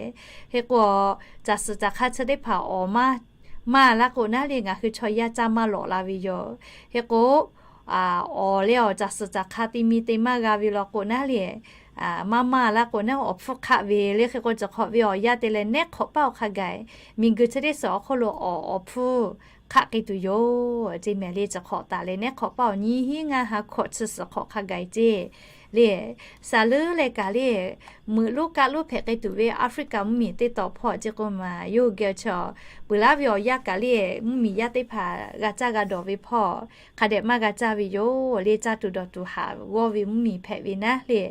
Hk'e k'o, caˬ suhˍ caˬ hk'aˇ chi teˇ hpaˍ awˬ maˇ maˇ laˇ k'o naˉ le, ngaˬ hui chaw yaˇ caˇ maˇ lawꞈ la ve yoˬ. Hk'e k'o, awˬ leh awˬ caˬ suhˍ caˬ hk'aˇ te mi te maˇ g'a ve law k'o naˉ le, maˇ maˇ laˇ k'o naˉ awˬ hpfuhˇ hk'aˆ ve le. Hk'e k'o, chi hk'awꞈ ve awˬ yanˇ te leh nehˉ hk'awꞈ paˇ awˬ hk'a gaˬ, miˬguiˬ chi teˇ suhˍ awˬ hk'oˆ lo awˬ awˬ hpfuhˇ hk'aˆ k'ai tuˬ yoˬ ceˇ mehˍ le. Chi hk'awꞈ taˍ leh nehˉ hk'awꞈ paˇ awˬ nyiˇ hinˉ ngaˇ ha hkawꞈ chi suhˍ hk'awꞈ hk'a gaˬ ceˇ le. Saˍ leuˉ leh kaꞈ le, meuꞈ lonˉ kaˆ lonˉ hpehꞈ k'ai tuˬ ve Aˍfriˆkaˍ mvuhˇmiˬ teˇ taw hpawˇ ceˇ k'oˆ maˬ, yawˇ hui geh chaw peuˬ laˉ ve awˬ yanˇ kaꞈ le, mvuhˇmiˬ yaˇ teˇ hpaˍ g'a caˇ g'a dawˬ ve hpawˇ hk'a dehꞈ maˇ g'a caˇ ve yoˬ le. Caˇ tuˬ dawˬ tuˬ haꞈ g'awˇ ve mvuhˇmiˬ hpehꞈ ve naˉ le.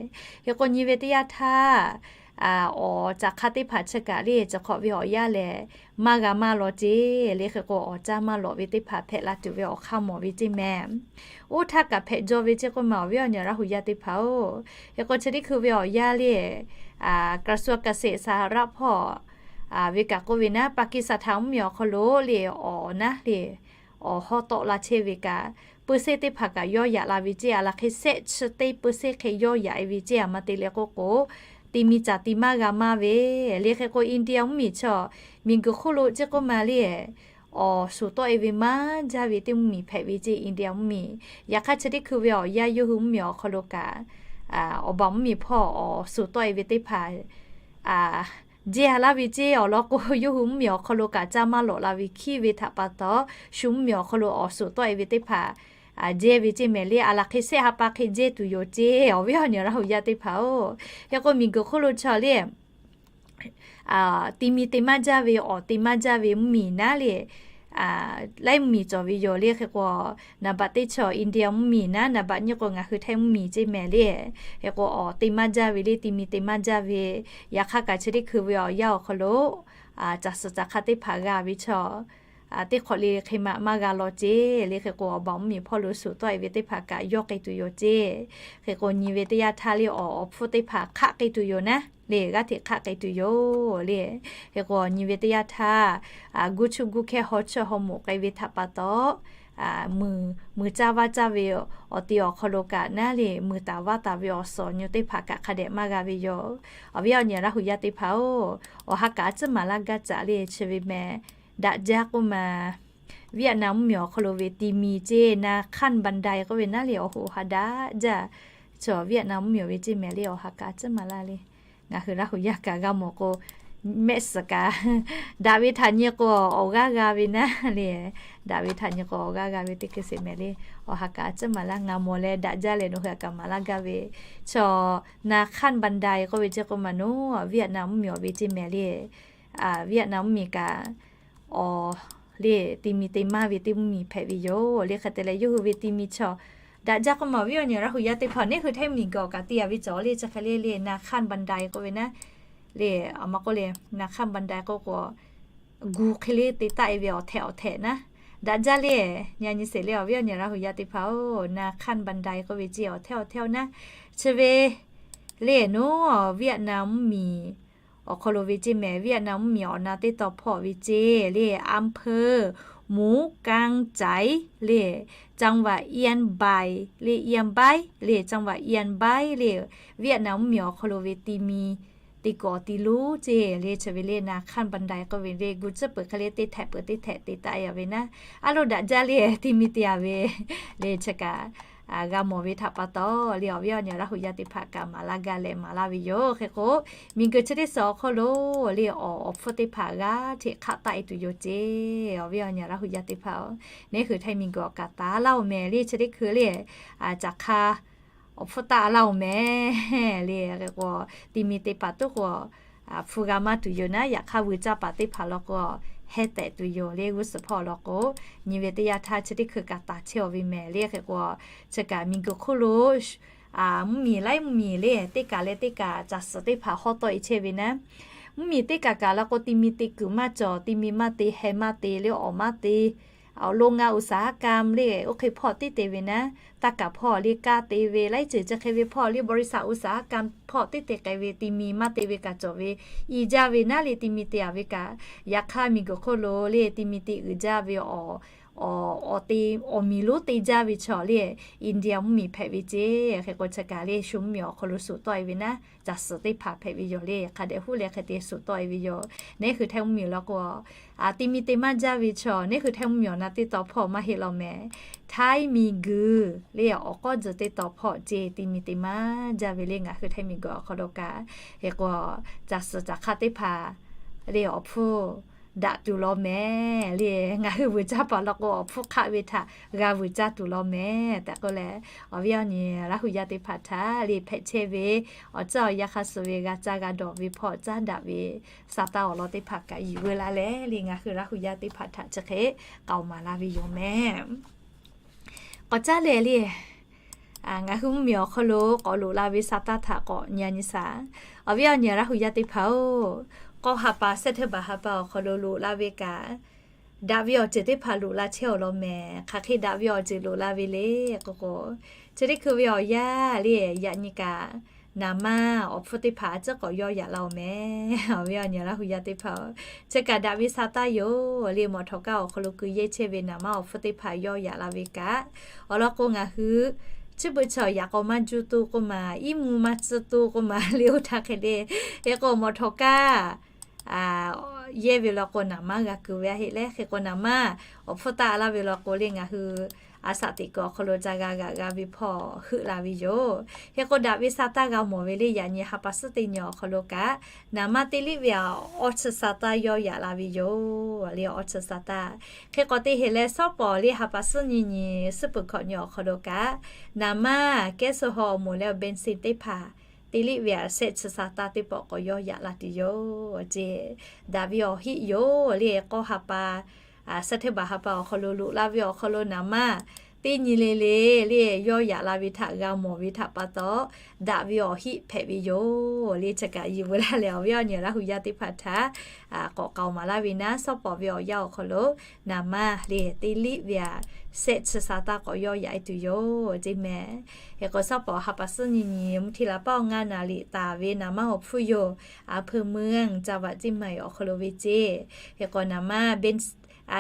Hk'e k'o, nyi ve teˇ yanˇ htaˇ, awˬ caˬ hk'aˇ teˇ hpaˍ chi kaꞈ le, chi hk'awꞈ ve awˬ yanˇ lehˬ maˇ g'a maˇ law ceˇ le. Hk'e k'o, awˬ caˇ maˇ lawꞈ ve teˇ hpaˍ hpehꞈ la tuˬ ve awˬ hk'aˇ mawˬ ve ceˇ mehˍ. Oˇ htaˇ kaꞈ hpehꞈ jaw ve ceˇ k'oˆ maˬ, awˬ viˉ awˬ nyi Laˇ hu yaˇ teˇ hpaˍ-oˬ. Hk'e k'o, chi teˇ hkui ve awˬ yanˇ le, กระทรวงเกษตรสหรัฐ hpawˇ ve kaꞈ k'oˆ ve naˉ, Paˍkiˍsaˍtanˍ mvuhˇmiˬ awˬ hk'aw lo le, awˬ naˉ le, awˬ hawˉ tawˆ la chehˇ ve kaꞈ, เปอร์เซ็นต์ teˇ hpaˍ kaꞈ yawˇ yaꞈ la ve ceˇ, a laˬ hk'e shehˆ chi teˇ เปอร์เซ็นต์ hk'e yawˇ yaꞈ e ve ceˇ. A ma te leh k'oˆ k'o, te mi caˬ te maˇ g'a maˇ ve le. Hk'e k'o, India mvuhˇmiˬ chaw, miˬguiˬ hk'oˆ lo ceˇ k'oˆ maˬ le, awˬ suˍ tawˆ e ve maˇ jaˇ ve teˇ mvuhˇmiˬ hpehꞈ ve ceˇ, India mvuhˇmiˬ. Yaꞈ hk'aˇ, chi teˇ hkui ve awˬ yanˇ yawˇ hui mvuhˇmiˬ awˬ hk'aw lo kaꞈ, awˬ baˬ mvuhˇmiˬ hpawˇ awˬ suˍ tawˆ e ve teˇ hpaˍ jehˇ laˇ ve ceˇ. Awˬ lawn k'o, yawˇ hui mvuhˇmiˬ awˬ hk'aw lo kaꞈ caˇ maˇ lawꞈ la ve hkiˉ ve htaꞈ pa taw, shu mvuhˇmiˬ awˬ hk'aw lo awˬ suˍ tawˆ e ve teˇ hpaˍ jehˇ ve ceˇ mehˍ le. A laˬ hk'e shehˆ ha pa hk'e jehˇ tuˬ yoˬ ceˇ, awˬ viˉ awˬ nyi Laˇ hu yaˇ teˇ hpaˍ-oˬ. Hk'e k'o, miˬguiˬ hk'oˆ lo chaw le, te mi te maˇ jaˇ ve, awˬ te maˇ jaˇ ve mvuhˇmiˬ naˉ le, laiˉ mvuhˇmiˬ cawˬ ve yoˬ le. Hk'e k'o, naˍ baꞈ teˇ chaw India mvuhˇmiˬ naˉ, naˍ baꞈ nyiˇ k'o ngaˬ hui Htaiˇ mvuhˇmiˬ ceˇ mehˍ le. Hk'e k'o, awˬ te maˇ jaˇ ve le, te mi te maˇ jaˇ ve, yaꞈ hk'aˇ kaꞈ chi teˇ hkui ve awˬ yanˇ awˬ hk'aw lo, caˬ suhˍ caˬ hk'aˇ teˇ hpaˍ g'a ve chaw, teˇ hk'awꞈ le hk'e maꞈ maˇ g'a law ceˇ le. Hk'e k'o, awˬ baˬ mvuhˇmiˬ hpawˇ lo suˍ tawˆ e ve teˇ hpaˍ kaꞈ yawˇ k'ai tuˬ yoˬ ceˇ. Hk'e k'o, nyi ve teˇ yanˇ htaˇ le, awˬ awˬ hpfuhˇ teˇ hpaˍ hk'aˆ k'ai tuˬ yoˬ naˉ le, g'aˇ hteꞈ hk'aˆ k'ai tuˬ yoˬ le. Hk'e k'o, nyi ve teˇ yanˇ htaˇ, guˇ chuˇ guˇ hkehˇ haw chuˇ haw moꞈ k'ai ve htaꞈ pa taw, mui, mui caˇ vaˇ caˇ ve awˬ ti awˬ hk'aw lo kaꞈ naˉ le, mui taˍ vaˇ taˍ ve awˬ suhˍ awˬ nyi teˇ hpaˍ kaꞈ hk'a dehꞈ maˇ g'a ve yoˬ. Awˬ viˉ awˬ nyi Laˇ hu yaˇ teˇ hpaˍ-oˬ, awˬ ha kaꞈ a tcuhˉ maˍ laˇ gaˇ caꞈ le. Chi ve mehˍ, daꞈ jaˇ k'oˆ maˬ, Vietnam mvuhˇmiˬ awˬ hk'aw lo ve ti mi ceˇ, Naˍ Khanˇ Ban Dai k'oˆ ve naˉ le, awˬ hoꞈ awˬ ha daꞈ jaˇ. Chaw Vietnam mvuhˇmiˬ awˬ ve ceˇ mehˍ le, awˬ ha kaꞈ a tcuhˉ maˍ laˇ le. Ngaˬ hui Laˇ hu yaˇ kaꞈ g'a mawˬ k'o, mehˆ suhˍ kaꞈ, daꞈ ve htaꞈ nyi k'o awˬ g'aˇ g'a ve naˉ le. Daꞈ ve htaꞈ nyi k'o awˬ g'aˇ g'a ve teˇ hkui sheˍ mehˍ le. Awˬ ha kaꞈ a tcuhˉ maˍ laˇ, ngaˬ mawˬ leh daꞈ jaˇ leh nawˬ hui kaꞈ maˍ laˇ gaˇ ve. Chaw Naˍ Khanˇ Ban Dai k'oˆ ve ceˇ k'oˆ maˬ nawˉ, Vietnam mvuhˇmiˬ awˬ ve ceˇ mehˍ le. Vietnam mvuhˇmiˬ kaꞈ awˬ le, te mi te maˇ ve teˇ mvuhˇmiˬ hpehꞈ ve yoˬ le. Hk'e te leh, yawˇ hui ve ti mi chaw daꞈ jaˇ k'oˆ maˬ, awˬ viˉ awˬ nyi Laˇ hu yaˇ teˇ hpaˍ, neˇ hui Htaiˇ miˬguiˬ awˬ kaꞈ te yaꞈ ve cawˬ le. Chi hk'e le le, Naˍ Khanˇ Ban Dai k'oˆ ve naˉ le, a ma k'oˆ le, Naˍ Khanˇ Ban Dai k'oˆ k'o, gu hk'e le te taˆ e ve awˬ htehꞈ awˬ htehꞈ naˉ, daꞈ jaˇ le. Nyi nyi sheˍ le, awˬ viˉ awˬ nyi Laˇ hu yaˇ teˇ hpaˍ-oˬ, Naˍ Khanˇ Ban Dai k'oˆ ve ceˇ awˬ htehꞈ awˬ htehꞈ-oˬ naˉ, chi ve le nawˉ Vietnam mvuhˇmiˬ awˬ hk'aw lo ve ceˇ mehˍ. Vietnam mvuhˇmiˬ awˬ na teˇ taw hpawˇ ve ceˇ le, อำเภอ หมู่เกาะจอย le, จังหวัดเอียนใบ le, เอียนใบ le, จังหวัดเอียนใบ le, Vietnam mvuhˇmiˬ awˬ hk'aw lo ve ti mi te kuˬ awˬ ti lonˉ ceˇ le, chi ve le นาคารบันได k'oˆ ve le, gu tcuhˉ peuˬ hk'e le teˇ htehꞈ peuˬ teˇ htehꞈ te taˍ ve naˉ, a loˇ daꞈ jaˇ le, ti mi te a ve le, chi kaꞈ g'a mawˬ ve htaꞈ pa taw le, awˬ viˉ awˬ nyi Laˇ hu yaˇ teˇ hpaˍ kaꞈ maˍ laˇ gaˇ leh maˍ laˇ ve yoˬ. Hk'e k'o, miˬguiˬ chi teˇ suhˍ awˬ hk'aw lo le, awˬ awˬ hpfuhˇ teˇ hpaˍ g'aˇ hteꞈ hk'aˆ taˆ e tuˬ yoˬ ceˇ. Awˬ viˉ awˬ nyi Laˇ hu yaˇ teˇ hpaˍ-oˬ, neˇ hui htaiˇ miˬguiˬ awˬ kaꞈ taˍ laˇ-oˬ mehˍ le, chi teˇ hkui le, caˬ hk'aˇ awˬ hpfuhˇ taˆ laˇ-oˬ mehˍ le. Hk'e k'o, ti mi te paˍ tuˉ k'o, hpu g'a maˇ tuˬ yoˬ naˉ, yaꞈ hk'aˇ vuiˬ caˇ paˍ teˇ hpaˍ law k'o, heh tehꞈ tuˬ yoˬ le, g'uˇ suhˍ hpawˇ law k'o, nyi ve teˇ yanˇ htaˇ chi teˇ hkui kaꞈ taˍ chehˇ-aw ve mehˍ le. Hk'e k'o, chi kaꞈ miˬguiˬ hk'oˆ lo mvuhˇmiˬ laiˉ mvuhˇmiˬ le, teˇ kaꞈ leh teˇ kaꞈ caˬ suhˍ teˇ hpaˍ hawˉ tawˆ e chehˇ ve naˉ, mvuhˇmiˬ teˇ kaꞈ kaꞈ law k'o, ti mi te kuiˬ maˇ cawˬ, ti mi maˇ te, heh maˇ te le, awˍ maˇ te, awˬ โรงงานอุตสาหกรรม le, oˇ hk'e hpawˇ tiˉ te ve naˉ, taˇ kaꞈ hpawˇ le kaˇ te ve, laiˉ ceuˬ chi hk'e ve hpawˇ le, บริษัทอุตสาหกรรม hpawˇ tiˉ te k'ai ve, ti mi maˇ te ve kaꞈ cawˬ ve, i jaˇ ve naˉ le, ti mi te a ve kaꞈ. Yaꞈ hk'aˇ miˬguiˬ hk'oˆ lo le, ti mi te uiˍ jaˇ ve awˬ, awˬ te, awˬ miˬ lonˉ te jaˇ ve chaw le, India mvuhˇmiˬ hpehꞈ ve ceˇ. Hk'e k'o, chi kaꞈ le shu mvuhˇmiˬ awˬ hk'aw lo suꞈ tawˆ e ve naˉ, caˬ suhˍ teˇ hpaˍ hpehꞈ ve yoˬ le, hk'a dehꞈ huˉ leh hk'e te suꞈ tawˆ e ve yoˬ. Neˇ hui htaiˇ mvuhˇmiˬ law k'o, ti mi te maˇ jaˇ ve chaw, neˇ hui htaiˇ mvuhˇmiˬ awˬ na teˇ taw hpawˇ maˇ heˆ law mehˍ. Htaiˇ miˬguiˬ le, awˬ k'awˇ tzuhˬ teˇ taw hpawˇ ceˇ, ti mi te maˇ jaˇ ve le, ngaˬ hui htaiˇ miˬguiˬ awˬ hk'aw lo kaꞈ. Hk'e k'o, caˬ suhˍ caˬ hk'aˇ teˇ hpaˍ le, awˬ hpfuhˇ daꞈ tuˬ law mehˍ le, ngaˬ hui vuiˬ caˇ paˍ law k'o, awˬ hpfuhˇ hk'aˆ ve htaꞈ g'a vuiˬ caˇ tuˬ law mehˍ tehꞈ k'oˆ leh, awˬ viˉ awˬ nyi Laˇ hu yaˇ teˇ hpaˍ htaꞈ le hpehꞈ chehˇ ve, awˬ caˇ awˬ yanˇ hk'a shuˍ ve g'a caˇ g'a dawˬ ve hpawˇ caˉ daꞈ ve sa taˇ awˬ lawn teˇ hpaˍ kaꞈ yiˬ veu la leh le, ngaˬ hui Laˇ hu yaˇ teˇ hpaˍ htaꞈ chi hk'e k'aoˍ maˍ la ve yoˬ mehˍ. K'awꞈ caˉ leh le, ngaˬ hui mvuhˇmiˬ awˬ hk'aw lo k'awꞈ loꞈ la ve sa taˇ htaꞈ k'awꞈ nyi nyi shaˍ. Awˬ viˉ awˬ nyi Laˇ hu yaˇ teˇ hpaˍ-oˬ, k'awˇ ha pa, September ha pa awˬ hk'aw lo loꞈ la ve kaꞈ, daꞈ ve awˬ ceuˬ teˇ hpaˍ loꞈ la chehˇ-aw law mehˍ. Hk'aˬ hk'e daꞈ ve awˬ ceuˬ loꞈ la ve le k'o k'o, chi teˇ hkui ve awˬ yanˇ le, yaꞈ nyi kaꞈ naˍ manˇ awˬ hpfuhˇ teˇ hpaˍ a ciˉ k'awꞈ yawˇ yaꞈ la-oˬ mehˍ. Awˬ viˉ awˬ nyi Laˇ hu yaˇ teˇ hpaˍ-oˬ, chi kaꞈ daꞈ ve sa taˇ yoˬ le. Mawˬ htawꞈ kaˇ awˬ hk'aw lo keu yehˇ chehˇ ve naˍ manˇ awˬ hpfuhˇ teˇ hpaˍ yawˇ yaꞈ la ve kaꞈ, awˬ lawn k'o ngaˬ hui chi beuꞈ chaw yaꞈ k'aw maˇ juˇ tuˬ k'oˆ maˬ, iˉ mvuhˇ maˇ tcuhˇ tuˬ k'oˆ maˬ le, oˇ htaˇ hk'e le. Hk'e k'o, mawˬ htawꞈ kaˇ yehˇ ve law k'o, naˍ manˇ g'a keu ve a heˆ leh, hk'e k'o naˍ manˇ awˬ hpfuhˇ taˆ laˇ ve law k'o le, ngaˬ hui a shaꞈ teꞈ kuiˬ awˬ hk'aw lo ca g'a g'aꞈ g'a ve hpawˇ heuˆ la ve yoˬ. Hk'e k'o, daꞈ ve sa taˇ g'a mawˬ ve le, yaꞈ nyi ha pa suhˉ teˇ nyi awˬ hk'aw lo kaꞈ, naˍ manˇ teˇ liˇ ve awˬ chi sa taˇ yawˇ yaꞈ la ve yoˬ le, awˬ chi sa taˇ. Hk'e k'o, teˇ heˆ leh shawˉ pawˍ le ha pa suhˉ nyi nyi, suhˉ peuˬ hkawꞈ nyi awˬ hk'aw lo kaꞈ, naˍ manˇ แก๊สโซฮอล์ awˬ moˍ leh awˬ เบนซิน teˇ hpaˍ, teˇ liˇ ve a shehˆ chi sa taˇ teˇ pawˆ k'awꞈ yawˇ yaꞈ la tuˬ yoˬ ceˇ. Daꞈ ve awˬ hiˆ yoˬ le, k'awˇ ha pa, September ha pa awˬ hk'aw lo loꞈ la ve awˬ hk'aw lo naˍ manˇ teˇ nyi le le le yawˇ yaꞈ la ve htaꞈ g'a mawˬ ve htaꞈ pa taw, daꞈ ve awˬ hiˆ hpehꞈ ve yoˬ le. Chi kaꞈ yiˬ veu laˇ leh, awˬ viˉ awˬ nyi Laˇ hu yaˇ teˇ hpaˍ htaꞈ k'awꞈ k'aoˍ maˍ laˇ ve naˉ, shawˉ pawˍ ve awˬ yanˇ awˬ hk'aw lo naˍ manˇ le teˇ liˇ ve a shehˆ chi sa taˇ k'awꞈ yawˇ yaꞈ e tuˬ yoˬ ceˇ mehˍ. Hk'e k'o, shawˉ pawˍ ha pa suhˉ nyi nyi mvuhˇ hti laˬ paˆ awˬ ngaˇ naˍ liꞈ taˍ ve naˍ manˇ awˬ hpfuhˇ yoˬ, อำเภอเมือง จังหวัดเชียงใหม่ awˬ hk'aw lo ve ceˇ. Hk'e k'o, naˍ manˇ เบนซิน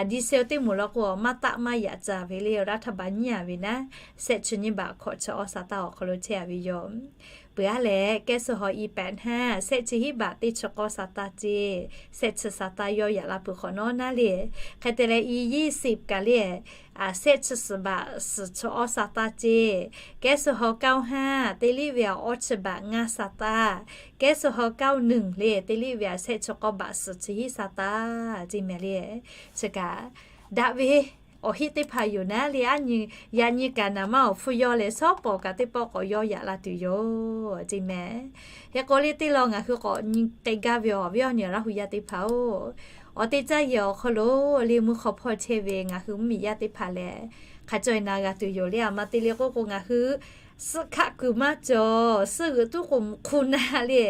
diesel teˇ moˍ law k'o, maˇ taˆ maˇ yaꞈ caˍ ve le, รัฐบาล nyiˇ a ve naˉ, shehˆ chi nyiˇ baꞈ hkawꞈ chi awˇ sa taˇ awˬ hk'aw lo chehˇ a ve yoˬ. Peuˬ a leh, แก๊สโซฮอล์ อีแปดห้า shehˆ chi hiˉ baꞈ teˇ chi k'awˇ sa taˇ ceˇ, shehˆ chi sa taˇ yawˇ yaꞈ la peuˬ hk'awꞈ nawˉ naˉ le. Hk'e te leh, อียี่สิบ kaꞈ le, shehˆ chi suhˍ baꞈ suhˍ chi awˇ sa taˇ ceˇ, แก๊สโซฮอล์ เก้าห้า teˇ liˇ ve a awˇ chi baꞈ ngaˇ sa taˇ, แก๊สโซฮอล์ เก้าหนึ่ง le teˇ liˇ ve a shehˆ chi k'awˇ baꞈ suhˍ chi hiˉ sa taˇ ceˇ mehˍ le. Chi kaꞈ daꞈ ve awˬ hiˆ teˇ hpaˍ yoˬ naˉ le. A nyi, yaꞈ nyi kaꞈ naˍ manˇ awˬ hpfuhˇ yawˇ leh shawˉ pawˍ kaꞈ teˇ pawˆ k'awꞈ yawˇ yaꞈ la tuˬ yoˬ ceˇ mehˍ. Hk'e k'o, le teˇ law ngaˬ hui k'awꞈ nyi k'ai gaˇ ve awˬ viˉ awˬ nyi Laˇ hu yaˇ teˇ hpaˍ-oˬ, awˬ te caˇ yehˬ awˬ hk'aw lo le mvuhˇ hk'aw hpawˇ chehˇ ve ngaˬ hui mvuhˇmiˬ yaˇ teˇ hpaˍ lehˬ, hk'a caw e na g'a tuˬ yoˬ le. A ma te le k'oˆ k'o, ngaˬ hui suhˆ hkaˆ kuiˬ maˇ cawˬ, suhˆ g'euꞈ tuˉ k'o mvuhˇ hk'oˆ naˆ le,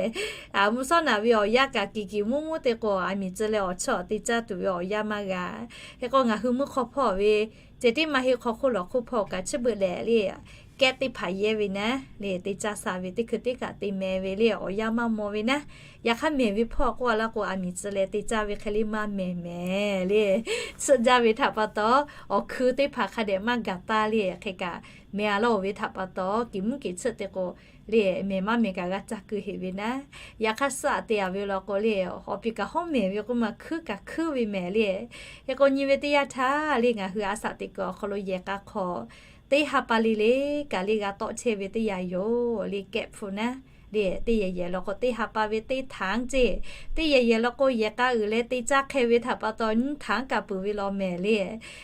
mvuhˇ shawˉ naꞈ ve awˬ yanˇ kaꞈ kiˬ kiˬ muˇ muˇ te k'o, a miˬ tcuh leh awˬ chawˇ awˬ te caˇ tuˬ ve awˬ yanˇ maˇ g'a. Hk'e k'o, ngaˬ hui mvuhˇ hk'aw hpawˇ ve ceh tiˉ maˇ heˆ, hk'aw hk'oˆ lawˬ hk'oˆ hpawˇ kaꞈ chi beuꞈ lehˬ le, kehˉ teˇ hpaˍ yehˇ ve naˉ le, te caˇ sha ve teˇ hkui teˇ kaꞈ te meh ve le, awˬ yanˇ maˇ maw ve naˉ. Yaꞈ hk'aˇ mehˬ ve hpawˇ k'oˆ a laˇ k'o, aˬ miˍ tcuh leh te caˇ ve hk'e le maˇ mehˬ mehˬ le. Tsuhˆ jaˇ ve htaꞈ pa taw, awˬ hkui teˇ hpaˍ hk'a dehꞈ maˇ gaˬ taˇ le. Hk'e kaꞈ mehˬ a laˇ-oˬ ve htaꞈ pa taw, kiˬ mvuhˇ kiˬ tsuhˆ te k'o le, mehˬ maˇ mehˬ kaꞈ g'a caˇ keu heꞈ ve naˉ. Yaꞈ hk'aˇ suhˆ aꞈ te a ve law k'o le, awˬ piˍ kaꞈ hawˉ mehˬ ve k'oˆ ma, hkuiˉ kaꞈ hkuiˉ ve mehˬ le. Hk'e k'o nyi ve teˇ yanˇ htaˇ le, ngaˬ hui a shaꞈ teꞈ kuiˬ awˬ hk'aw lo yehˬ k'a hk'aw teˇ ha pa le le kaꞈ le g'a tawˆ chehˇ ve teˇ yanˇ yoˬ le. Kehˆ hpu naˉ le, teˇ yehˬ yehˬ law k'o teˇ ha pa ve teˇ htaˍ ceˇ, teˇ yehˬ yehˬ law k'o yehˬ k'a uiˍ leh te caˇ hk'e ve htaꞈ pa taw nyiˇ htaˍ kaꞈ peuˬ ve law mehˬ le.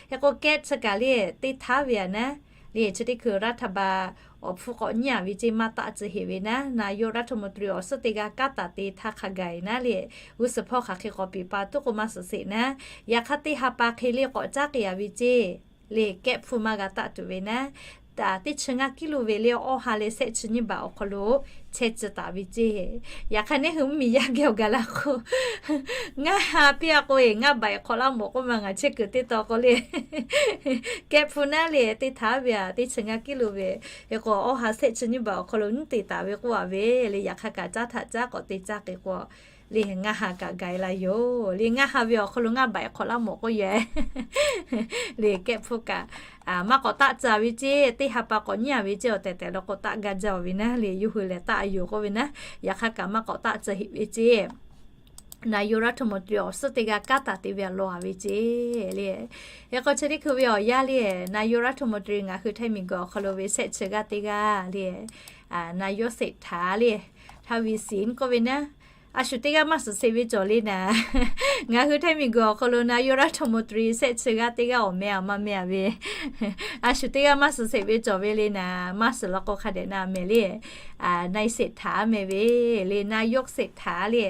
Hk'e k'o kehˆ chi kaꞈ le teˇ htaˍ ve a naˉ le, chi teˇ hkui รัฐบาล awˬ hpfuhˇ k'awꞈ nyiˇ a ve ceˇ maˇ taˆ tcuh heꞈ ve naˉ. นายกรัฐมนตรี awˬ suhˉ teˇ g'aˇ kanˉ taˍ te htaˇ hk'a gaˬ e naˉ le, g'uˇ suhˍ hpawˇ hk'aˬ hk'e k'awꞈ piˍ pa tuˉ k'o maˇ suhˍ sheˍ naˉ. Yaꞈ hk'aˇ teˇ ha pa hk'e le k'awꞈ caˉ k'ai a ve ceˇ le, kehˆ hpu maˇ g'a taˆ tuˬ ve naˉ. Teˇ chi ngaˇ kiˇ lo ve le awˇ ha leh shehˆ chi nyiˇ baꞈ awˬ hk'aw lo chehˇ tcuh taˍ ve ceˇ. Yaꞈ hk'aˇ neˇ hui mvuhˇmiˬ yaˇ geh awˬ gaˬ la k'o, ngaˇ ha piˇ a k'o e ngaˇ baꞈ awˬ hk'aw laˇ mawˬ k'oˆ ma, ngaˬ chehˇ kuiˬ teˇ taw k'o le, kehˆ hpu naˉ le teˇ htaˍ ve a, teˇ chi ngaˇ kiˇ lo ve. Hk'e k'o awˇ ha shehˆ chi nyiˇ baꞈ awˬ hk'aw lo nyiˉ te taˍ ve k'oˆ a ve le. Yaꞈ hk'aˇ kaꞈ caˉ htaꞈ caˉ k'awꞈ te caˇ k'ai k'o le, ngaˇ ha kaꞈ gaˬ e la yoˬ le. Ngaˇ ha ve awˬ hk'aw lo ngaˇ baꞈ awˬ hk'aw laˇ mawˬ k'oˆ yoˬ le. Kehˆ hpu kaꞈ maˇ k'awꞈ taˆ tcuh a ve ceˇ, teˇ ha pa k'awꞈ nyiˇ a ve ceˇ, awˬ tehˬ tehˬ law k'o taˆ gaˇ jaˇ-oˬ ve naˉ le, yawˇ hui lehˬ taˆ a yoˬ k'oˆ ve naˉ. Yaꞈ hk'aˇ kaꞈ maˇ k'awꞈ taˆ tcuh heꞈ ve ceˇ. นายกรัฐมนตรี awˬ suhˉ teˇ g'aˇ kanˉ taˍ te ve a law a ve ceˇ le. Hk'e k'o chi teˇ hkui ve awˬ yanˇ le, นายกรัฐมนตรี ngaˬ hui Htaiˇ miˬguiˬ awˬ hk'aw lo ve shehˆ chi g'aˇ teˇ g'aˇ le, นายกเศรษฐา le, ทวีสิน k'oˆ ve naˉ. A shu teˇ g'aˇ maˇ suhˍ sheˍ ve cawˬ le naˍ. Ngaˬ hui Htaiˇ miˬguiˬ awˬ hk'aw lo นายกรัฐมนตรี shehˆ chi g'aˇ teˇ g'aˇ awˬ meh a maˇ meh a ve, a shu teˇ g'aˇ maˇ suhˍ sheˍ ve cawˬ ve le naˍ. Maˇ suhˍ law k'o hk'a dehꞈ na mehˬ le, นายเศรษฐา meh ve le, นายกเศรษฐา le,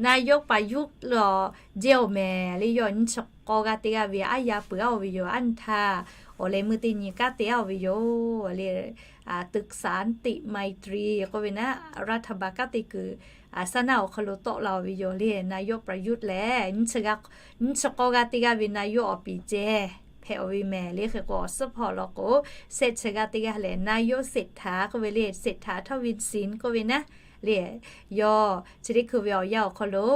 นายกประยุทธ์ law jehˇ awˬ mehˬ le, yawˇ nyiˇ chi k'awˇ g'aˇ teˇ g'aˇ ve aˉ yaˇ peuˬ aˉ-oˬ ve yoˬ. Aˉ nyi htaˇ awˬ lehˬ meuˇ teˇ nyi kanˉ te aˉ-oˬ ve yoˬ le. ตึกสันติมัยตรี k'oˆ ve naˉ, รัฐบาล kanˉ te kuiˬ saˉ naˆ awˬ hk'aw lo tawˆ la-oˬ ve yoˬ le. นายกประยุทธ์ lehˬ nyiˇ chi k'awˇ g'aˇ teˇ g'aˇ ve นายก awˬ piˍ ceh hpehꞈ-oˬ ve mehˬ le. Hk'e k'o awˬ suhˉ hpawˇ law k'o shehˆ chi g'aˇ teˇ g'aˇ lehˬ นายกเศรษฐา k'oˆ ve le, เศรษฐา ทวีสิน k'oˆ ve naˉ le. Yawˇ chi teˇ hkui ve awˬ yanˇ awˬ hk'aw lo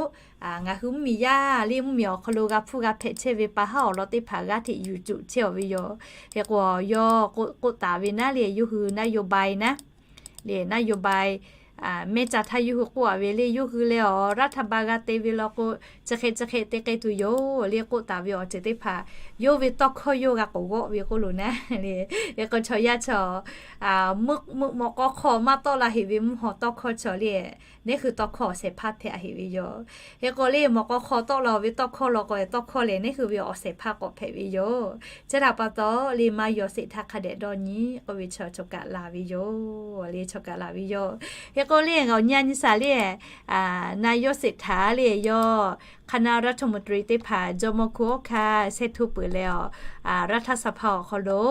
ngaˬ hui mvuhˇmiˬ yaˇ le, mvuhˇmiˬ awˬ hk'aw lo g'a hpuˇ g'a hpehꞈ chehˇ ve pa haˉ awˬ lawn teˇ hpaˍ g'aˇ hteꞈ yuˬ cuˬ chehˇ-oˬ ve yoˬ. Hk'e k'o yawˇ k'oˆ taˍ ve naˉ le, yawˇ hui นโยบาย naˉ le, นโยบาย mehˇ ca htaˇ yawˇ hui k'oˆ a ve le, yawˇ hui leh awˬ รัฐบาล g'a te ve law k'o chi hk'e chi hk'e te k'ai tuˬ yoˬ le k'oˆ taˍ ve awˬ ceuˬ teˇ hpaˍ yawˇ ve tawˇ hkawˇ yawˇ g'a k'awꞈ g'awˆ ve k'oˆ lo naˉ le. Hk'e k'o chaw yaˇ chaw meuˆ meuˆ mawꞈ k'aw hk'aw maˇ tawˆ la heꞈ ve mvuhˇ haw tawˇ hkawˇ chaw le, neˇ hui tawˇ hkawˇ awˬ shehˍ hpaˇ hpehꞈ heꞈ ve yoˬ. Hk'e k'o le mawꞈ k'aw hk'aw tawˆ la ve tawˇ hkawˇ law k'o, tawˇ hkawˇ lehˬ neˇ hui ve awˬ shehˍ hpaˇ k'awꞈ hpehꞈ ve yoˬ. Chi htaꞈ pa taw le maˇ yaw sheˍ htaˇ hk'a dehꞈ dawˇ nyi k'oˆ ve chaw chaw kaꞈ laˬ ve yoˬ le, chaw kaꞈ laˬ ve yoˬ. Hk'e k'o le awˬ nyi a nyi shaˍ le, นายกเศรษฐา le, yawˇ คณะรัฐมนตรี teˇ hpaˍ jawˇmawˇ hku awˉ hkanˇ shehˇ hto peuˬ leh awˬ รัฐสภา awˬ hk'aw lo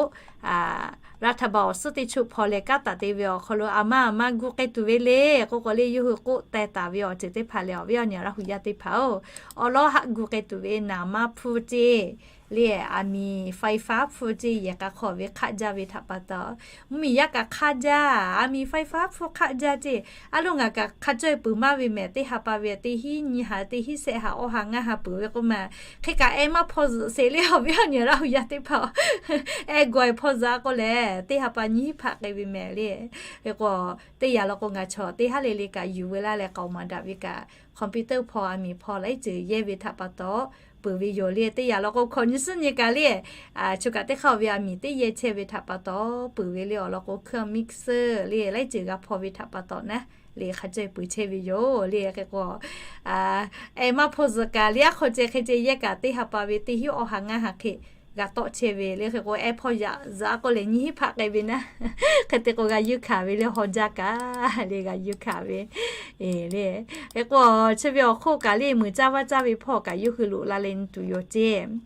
รัฐบาล awˬ suhˉ teˇ choˆ hpaw leh kanˉ taˍ te ve awˬ hk'aw lo a maˇ a maˇ gu k'ai tuˬ ve le k'oˆ k'o le, yawˇ hui k'oˆ teh taˍ ve awˬ ceuˬ teˇ hpaˍ lehˬ, awˬ viˉ awˬ nyi Laˇ huˍ yaˇ teˇ hpaˍ-oˬ, awˬ lawn haꞈ gu k'ai tuˬ ve naˍ maˇ hpfuhˇ ceˇ le, aˬ miˍ ไฟฟ้า hpfuhˇ ceˇ, yehˬ k'a hk'aw ve hk'aˆ jaˇ ve htaꞈ pa taw, mvuhˇmiˬ yaˇ kaꞈ hk'aˆ jaˇ, aˬ miˍ ไฟฟ้า hpfuhˇ hk'aˆ jaˇ ceˇ. A loˉ ngaˬ kaꞈ hk'a caweh peuˬ maˇ ve mehˬ, teˇ ha pa ve teˇ hinˉ nyiˇ ha, teˇ hinˉ shehˆ ha, awˇ ha ngaˇ ha peuˬ ve k'oˆ ma. Hk'e kaꞈ ehˉ maˇ hpawˇ zuhꞈ sheˍ le, awˬ viˉ awˬ nyi Laˇ huˍ yaˇ teˇ hpaˍ, ehˉ gawˬ e hpawˇ zuhꞈ a k'o lehˬ, teˇ ha pa nyiˇ hinˉ hpaˆ k'ai ve mehˬ le. Hk'e k'o teˇ yanˇ law k'o ngaˬ chaw teˇ haˉ le le kaꞈ yuˬ veu laˇ leh k'aoˍ maˍ daꞈ ve kaꞈ, computer hpawˇ aˬ miˍ hpawˇ laiˉ ceuˬ yehˇ ve htaꞈ pa taw peuˬ ve yoˬ le. Teˇ yanˇ law k'o hkawꞈ nyi suhˉ nyi kaꞈ le, choˬ kaꞈ teˇ hk'aˇ ve aˬ miˍ teˇ yehˇ chehˇ ve htaꞈ pa taw peuˬ ve le. Awˬ lawn k'o เครื่อง mixer le, laiˉ ceuˬ g'a hpawˇ ve htaꞈ pa taw naˉ le hk'a caweh peuˬ chehˇ ve yoˬ le. Hk'e k'o ehˉ maˇ hpawˇ zuhꞈ kaꞈ le, aˉ hk'aw ceh hk'e ceh yehˇ kaꞈ teˇ ha pa ve teˇ hinˉ awˇ ha ngaˇ ha hk'e g'a tawˆ chehˇ ve le. Hk'e k'o ehˉ hpawˇ zuhꞈ a k'o lehˬ nyiˇ hinˉ hpaˆ k'ai ve naˉ, hk'e te k'o g'a yuˇ hkanˍ ve le, haw jaˇ kaꞈ le g'a yuˇ hkanˍ ve le. Hk'e k'o chi ve awˬ hk'oˆ kaꞈ le muiˬ caˇ vaˇ caˇ ve hpawˇ kaꞈ yawˇ hui loꞈ la leh nyi tuˬ yoˬ ceˇ.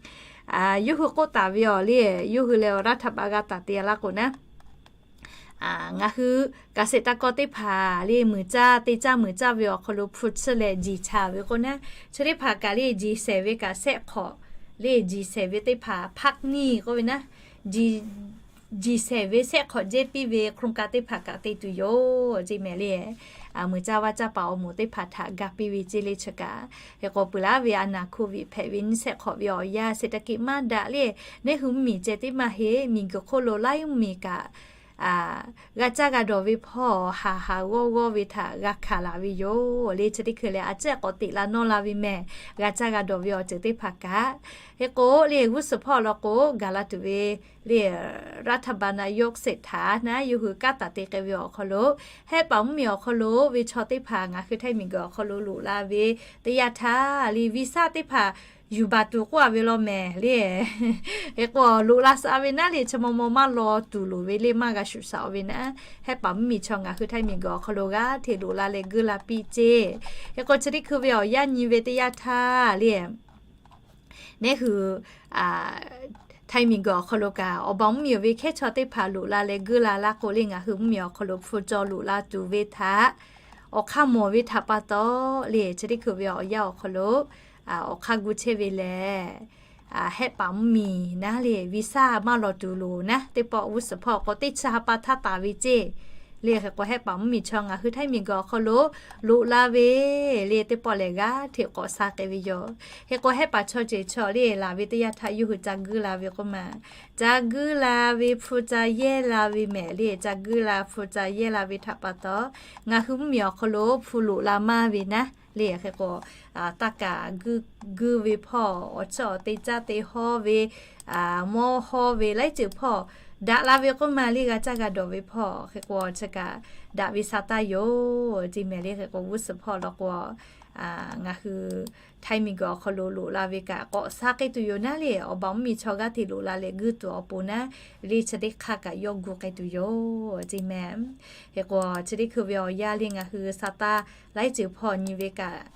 Yawˇ hui k'oˆ taˍ ve awˬ le, yawˇ hui leh awˬ รัฐบาล g'a taˍ te a laˇ k'o naˉ, ngaˬ hui เกษตรกร teˇ hpaˍ le muiˬ caˇ te caˇ muiˬ caˇ ve awˬ hk'aw lo hpu tsuhˇ leh jiˬ cha ve k'o naˉ, chi teˇ hpaˍ kaꞈ le jiˬ shehˍ ve kaꞈ shehˆ hk'awꞈ le jiˬ shehˍ ve teˇ hpaˍ พักหนี้ k'oˆ ve naˉ, jiˬ jiˬ shehˍ ve shehˆ hk'awꞈ jehˇ piˇ ve โครงการ teˇ hpaˍ kaꞈ te tuˬ yoˬ ceˇ mehˍ le. Meuˬ caˇ vaˇ caˇ paˍ awˬ moˍ teˇ hpaˍ htaꞈ ga piˇ ve ceˇ le chi kaꞈ. Hk'e k'o peuˬ laˉ ve a naˍ hkuˇ viꞈ hpehꞈ ve nyiˇ shehˆ hk'awꞈ ve awˬ yanˇ เศรษฐกิจ maˇ daꞈ le, neˇ hui mvuhˇmiˬ ceh teˇ maˇ heˆ, miˬguiˬ hk'oˆ lo laiˉ mvuhˇmiˬ kaꞈ g'a caˇ g'a dawˬ ve hpawˇ haˍ haˍ g'awˇ g'awˇ ve htaꞈ g'a hkanˍ laˬ ve yoˬ le. Chi teˇ hkui lehˬ a ciˉ k'awꞈ teꞈ la nawˇ la ve mehˍ, g'a caˇ g'a dawˬ ve awˬ ceuˬ teˇ hpaˍ kaꞈ. Hk'e k'o le g'uˇ suhˍ hpawˇ law k'o gaˬ la tuˬ ve le raˇ htaˇ ba na yawˇ sheˍ htaꞈ naˉ yawˇ hui kanˉ taˍ te k'ai ve awˬ hk'aw lo, Hehˆ paˍ mvuhˇmiˬ awˬ hk'aw lo ve chaw teˇ hpaˍ ngaˬ hui Htaiˇ miˬguiˬ awˬ hk'aw lo loꞈ la ve teˇ yanˇ htaˇ le visaˇ teˇ hpaˍ yuˬ baˬ tuˬ k'oˆ a ve law mehˍ le. Hk'e k'o loꞈ la sha ve naˉ le chi maw maw maˇ law tuˬ loˍ ve le maˇ g'a shuˍ shaꞈ ve naˉ, Hehˆ paˍ mvuhˇmiˬ chaw ngaˬ hui Htaiˇ miˬguiˬ awˬ hk'aw lo g'aˇ hteꞈ loꞈ la leh guiˇ la piˇ ceˇ. Hk'e k'o chi teˇ hkui ve awˬ yanˇ nyi ve teˇ yanˇ htaˇ le neˇ hui Htaiˇ miˬguiˬ awˬ hk'aw lo kaꞈ awˬ baˬ mvuhˇmiˬ ve hkehˉ chaw teˇ hpaˍ loꞈ la leh guiˇ la laˇ k'o le ngaˬ hui mvuhˇmiˬ awˬ hk'aw lo hpu caw loꞈ la tuˬ ve htaꞈ awˬ hk'aˇ mawˬ ve htaꞈ pa taw le chi teˇ hkui ve awˬ yanˇ awˬ hk'aw lo awˬ hk'aˇ gu chehˇ ve lehˬ Hehˆ paˍ mvuhˇmiˬ naˉ le visaˇ maˇ law tuˬ loˍ naˉ teˇ pawˆ g'uˇ suhˍ hpawˇ k'o teˇ chi ha pa htaˇ taˍ ve ceˇ. Le hk'e k'o Hehˆ paˍ mvuhˇmiˬ chaw ngaˬ hui Htaiˇ miˬguiˬ awˬ hk'aw lo loꞈ la ve le teˇ pawˆ lehˬ g'aˇ hteꞈ k'awꞈ sha k'ai ve yoˬ. Hk'e k'o Hehˆ paˍ chaw ceuˬ chaw le laˬ ve teˇ yanˇ htaˇ yawˇ hui ca guiˇ la ve k'oˆ ma, ca guiˇ la ve hpu ca yehˇ la ve mehˍ le ca guiˇ la hpu ca yehˇ la ve htaꞈ pa taw ngaˬ hui mvuhˇmiˬ awˬ hk'aw lo hpu loꞈ la maˇ ve naˉ le hk'e k'o taˇ kaꞈ guiˇ ve hpawˇ awˬ chiˇ awˬ te caˇ te hawˇ ve mawˇ hawˇ ve laiˉ ceuˬ hpawˇ daꞈ la ve k'oˆ ma le g'a caˇ g'a dawˬ ve hpawˇ hk'e k'o chi kaꞈ daꞈ ve sha taˇ yoˬ ceˇ mehˍ le. Hk'e k'o g'uˇ suhˍ hpawˇ law k'o ngaˬ hui Htaiˇ miˬguiˬ awˬ hk'aw lo loꞈ la ve kaꞈ k'awꞈ sha k'ai tuˬ yoˬ naˉ le awˬ baˬ mvuhˇmiˬ chaw g'aˇ hteꞈ loꞈ la leh guiˇ tuˬ awˬ pon naˉ le chi teˇ hk'aˇ kaꞈ yawˇ gu k'ai tuˬ yoˬ ceˇ mehˍ. Hk'e k'o chi teˇ hkui ve awˬ yanˇ le ngaˬ hui sha taˇ laiˉ ceuˬ hpawˇ nyi ve kaꞈ